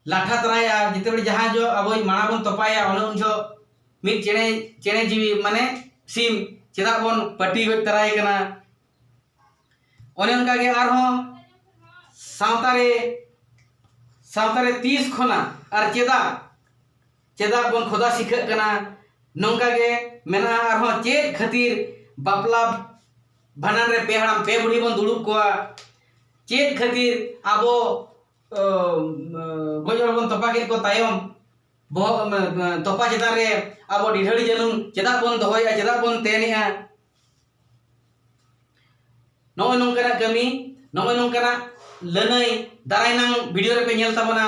ᱞᱟᱴᱷᱟ ᱛᱚᱨᱟᱭᱟ? ᱡᱮᱛᱮ ᱵᱮᱲᱮ ᱡᱟᱦᱟᱸ ᱡᱚ ᱟᱵᱚ ᱢᱟᱲᱟᱝ ᱵᱚᱱ ᱛᱚᱯᱟᱭᱟ, ᱚᱱᱮ ᱩᱱ ᱡᱚ ᱢᱤᱫ ᱪᱮᱬᱮ, ᱪᱮᱬᱮ ᱡᱤᱣᱤ ᱢᱟᱱᱮ ᱥᱤᱢ ᱪᱮᱫᱟᱜ ᱵᱚᱱ ᱯᱟᱹᱴᱤ ᱜᱚᱡ ᱛᱚᱨᱟᱭᱮ ᱠᱟᱱᱟ? ᱚᱱᱮ ᱚᱱᱠᱟ ᱜᱮ ᱟᱨᱦᱚᱸ ᱥᱟᱶᱛᱟ ᱨᱮ, ᱥᱟᱶᱛᱟ ᱨᱮ ᱛᱤᱥ ᱠᱷᱚᱱᱟᱜ ᱟᱨ ᱪᱮᱫᱟᱜ, ᱪᱮᱫᱟᱜ ᱵᱚᱱ ᱠᱷᱚᱫᱟ ᱥᱤᱠᱷᱟᱹᱜ ᱠᱟᱱᱟ? ᱱᱚᱝᱠᱟ ᱜᱮ ᱢᱮᱱᱟᱜᱼᱟ ᱟᱨᱦᱚᱸ ᱪᱮᱫ ᱠᱷᱟᱹᱛᱤᱨ ᱵᱟᱯᱞᱟ, ᱵᱷᱟᱸᱰᱟᱱ ᱨᱮ ᱯᱮ ᱦᱟᱲᱟᱢ ᱯᱮ ᱵᱩᱲᱦᱤ ᱵᱚᱱ ᱫᱩᱲᱩᱵ ᱠᱚᱣᱟ? ᱪᱮᱫ ᱠᱷᱟᱹᱛᱤᱨ ᱟᱵᱚ ᱜᱚᱡ ᱦᱚᱲ ᱵᱚᱱ ᱛᱚᱯᱟ ᱠᱮᱫ ᱠᱚ ᱛᱟᱭᱚᱢ ᱵᱚᱦᱚᱜ ᱛᱚᱯᱟ ᱪᱮᱛᱟᱱ ᱨᱮ ᱟᱵᱚ ᱰᱤᱰᱷᱟᱹᱲᱤ ᱡᱟᱹᱱᱩᱢ ᱪᱮᱫᱟᱜ ᱵᱚᱱ ᱫᱚᱦᱚᱭᱮᱫᱼᱟ, ᱪᱮᱫᱟᱜ ᱵᱚᱱ ᱛᱮᱱᱮᱜᱼᱟ? ᱱᱚᱜᱼᱚᱭ ᱱᱚᱝᱠᱟᱱᱟᱜ ᱠᱟᱹᱢᱤ, ᱱᱚᱜᱼᱚᱭ ᱱᱚᱝᱠᱟᱱᱟᱜ ᱞᱟᱹᱱᱟᱹᱭ ᱫᱟᱨᱟᱭ ᱱᱟᱝ ᱵᱷᱤᱰᱤᱭᱳ ᱨᱮᱯᱮ ᱧᱮᱞ ᱛᱟᱵᱚᱱᱟ᱾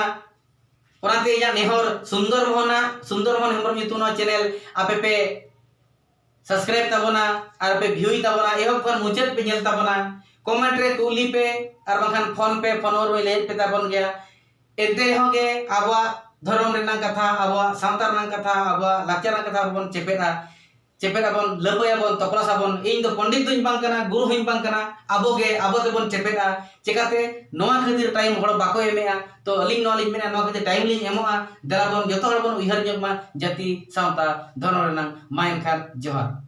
ᱚᱱᱟᱛᱮ ᱤᱧᱟᱹᱜ ᱱᱮᱦᱚᱨ, ᱥᱩᱱᱫᱚᱨ ᱢᱳᱦᱚᱱᱟᱜ, ᱥᱩᱱᱫᱚᱨ ᱢᱳᱦᱚᱱ ᱦᱮᱢᱵᱨᱚᱢ ᱧᱩᱛᱩᱢ ᱱᱚᱣᱟ ᱪᱮᱱᱮᱞ ᱟᱯᱮ ᱯᱮ ᱥᱟᱵᱥᱠᱨᱟᱭᱤᱵ ᱛᱟᱵᱚᱱᱟ ᱟᱨ ᱯᱮ ᱵᱷᱤᱭᱩᱭ ᱛᱟᱵᱚᱱᱟ, ᱮᱦᱚᱵ ᱠᱷᱚᱱ ᱢᱩᱪᱟᱹᱫ ᱯᱮ ᱧᱮᱞ ᱛᱟᱵᱚᱱᱟ᱾ ᱠᱚᱢᱮᱱᱴ ᱨᱮ ᱠᱩᱞᱤ ᱯᱮ ᱟᱨ ᱵᱟᱝᱠᱷᱟᱱ ᱯᱷᱳᱱ ᱯᱮ, ᱯᱷᱳᱱ ᱱᱚᱢᱵᱚᱨ ᱢᱟᱹᱧ ᱞᱟᱹᱭᱮᱫ ᱯᱮ ᱛᱟᱵᱚᱱ ᱜᱮᱭᱟ᱾ ᱮᱱᱛᱮ ᱨᱮᱦᱚᱸ ᱜᱮ ᱟᱵᱚᱣᱟᱜ ᱫᱷᱚᱨᱚᱢ ᱨᱮᱱᱟᱜ ᱠᱟᱛᱷᱟ, ᱟᱵᱚᱣᱟᱜ ᱥᱟᱶᱛᱟ ᱨᱮᱱᱟᱜ ᱠᱟᱛᱷᱟ, ᱟᱵᱚᱣᱟᱜ ᱞᱟᱠᱪᱟᱨ ᱨᱮᱱᱟᱜ ᱠᱟᱛᱷᱟ ᱵᱚᱱ ᱪᱮᱯᱮᱫᱟ, ᱪᱮᱯᱮᱫ ᱟᱵᱚᱱ, ᱞᱟᱹᱯᱟᱹᱭ ᱟᱵᱚᱱ, ᱛᱚᱯᱞᱟᱥ ᱟᱵᱚᱱ᱾ ᱤᱧ ᱫᱚ ᱯᱚᱱᱰᱤᱛ ᱫᱚᱧ ᱵᱟᱝ ᱠᱟᱱᱟ, ᱜᱩᱨᱩ ᱦᱚᱸᱧ ᱵᱟᱝ ᱠᱟᱱᱟ, ᱟᱵᱚ ᱜᱮ ᱟᱵᱚ ᱛᱮᱵᱚᱱ ᱪᱮᱯᱮᱫᱟ᱾ ᱪᱮᱠᱟᱛᱮ? ᱱᱚᱣᱟ ᱠᱷᱟᱹᱛᱤᱨ ᱴᱟᱭᱤᱢ ᱦᱚᱲ ᱵᱟᱠᱚ ᱮᱢᱮᱜᱼᱟ, ᱛᱚ ᱟᱹᱞᱤᱧ ᱱᱚᱣᱟ ᱞᱤᱧ ᱢᱮᱱᱟ, ᱱᱚᱣᱟ ᱠᱷᱟᱹᱛᱤᱨ ᱴᱟᱭᱤᱢ ᱞᱤᱧ ᱮᱢᱚᱜᱼᱟ᱾ ᱫᱮᱞᱟ ᱵᱚᱱ ᱡᱚᱛᱚ ᱦᱚᱲ ᱵᱚᱱ ᱩᱭᱦᱟᱹᱨ ᱧᱚᱜ ᱢᱟ ᱡᱟᱹᱛᱤ, ᱥᱟᱶᱛᱟ, ᱫᱷᱚᱨᱚᱢ ᱨᱮᱱᱟᱝ᱾ ᱢᱟ ᱮᱱᱠᱷᱟᱱ ᱡᱚᱦᱟᱨ᱾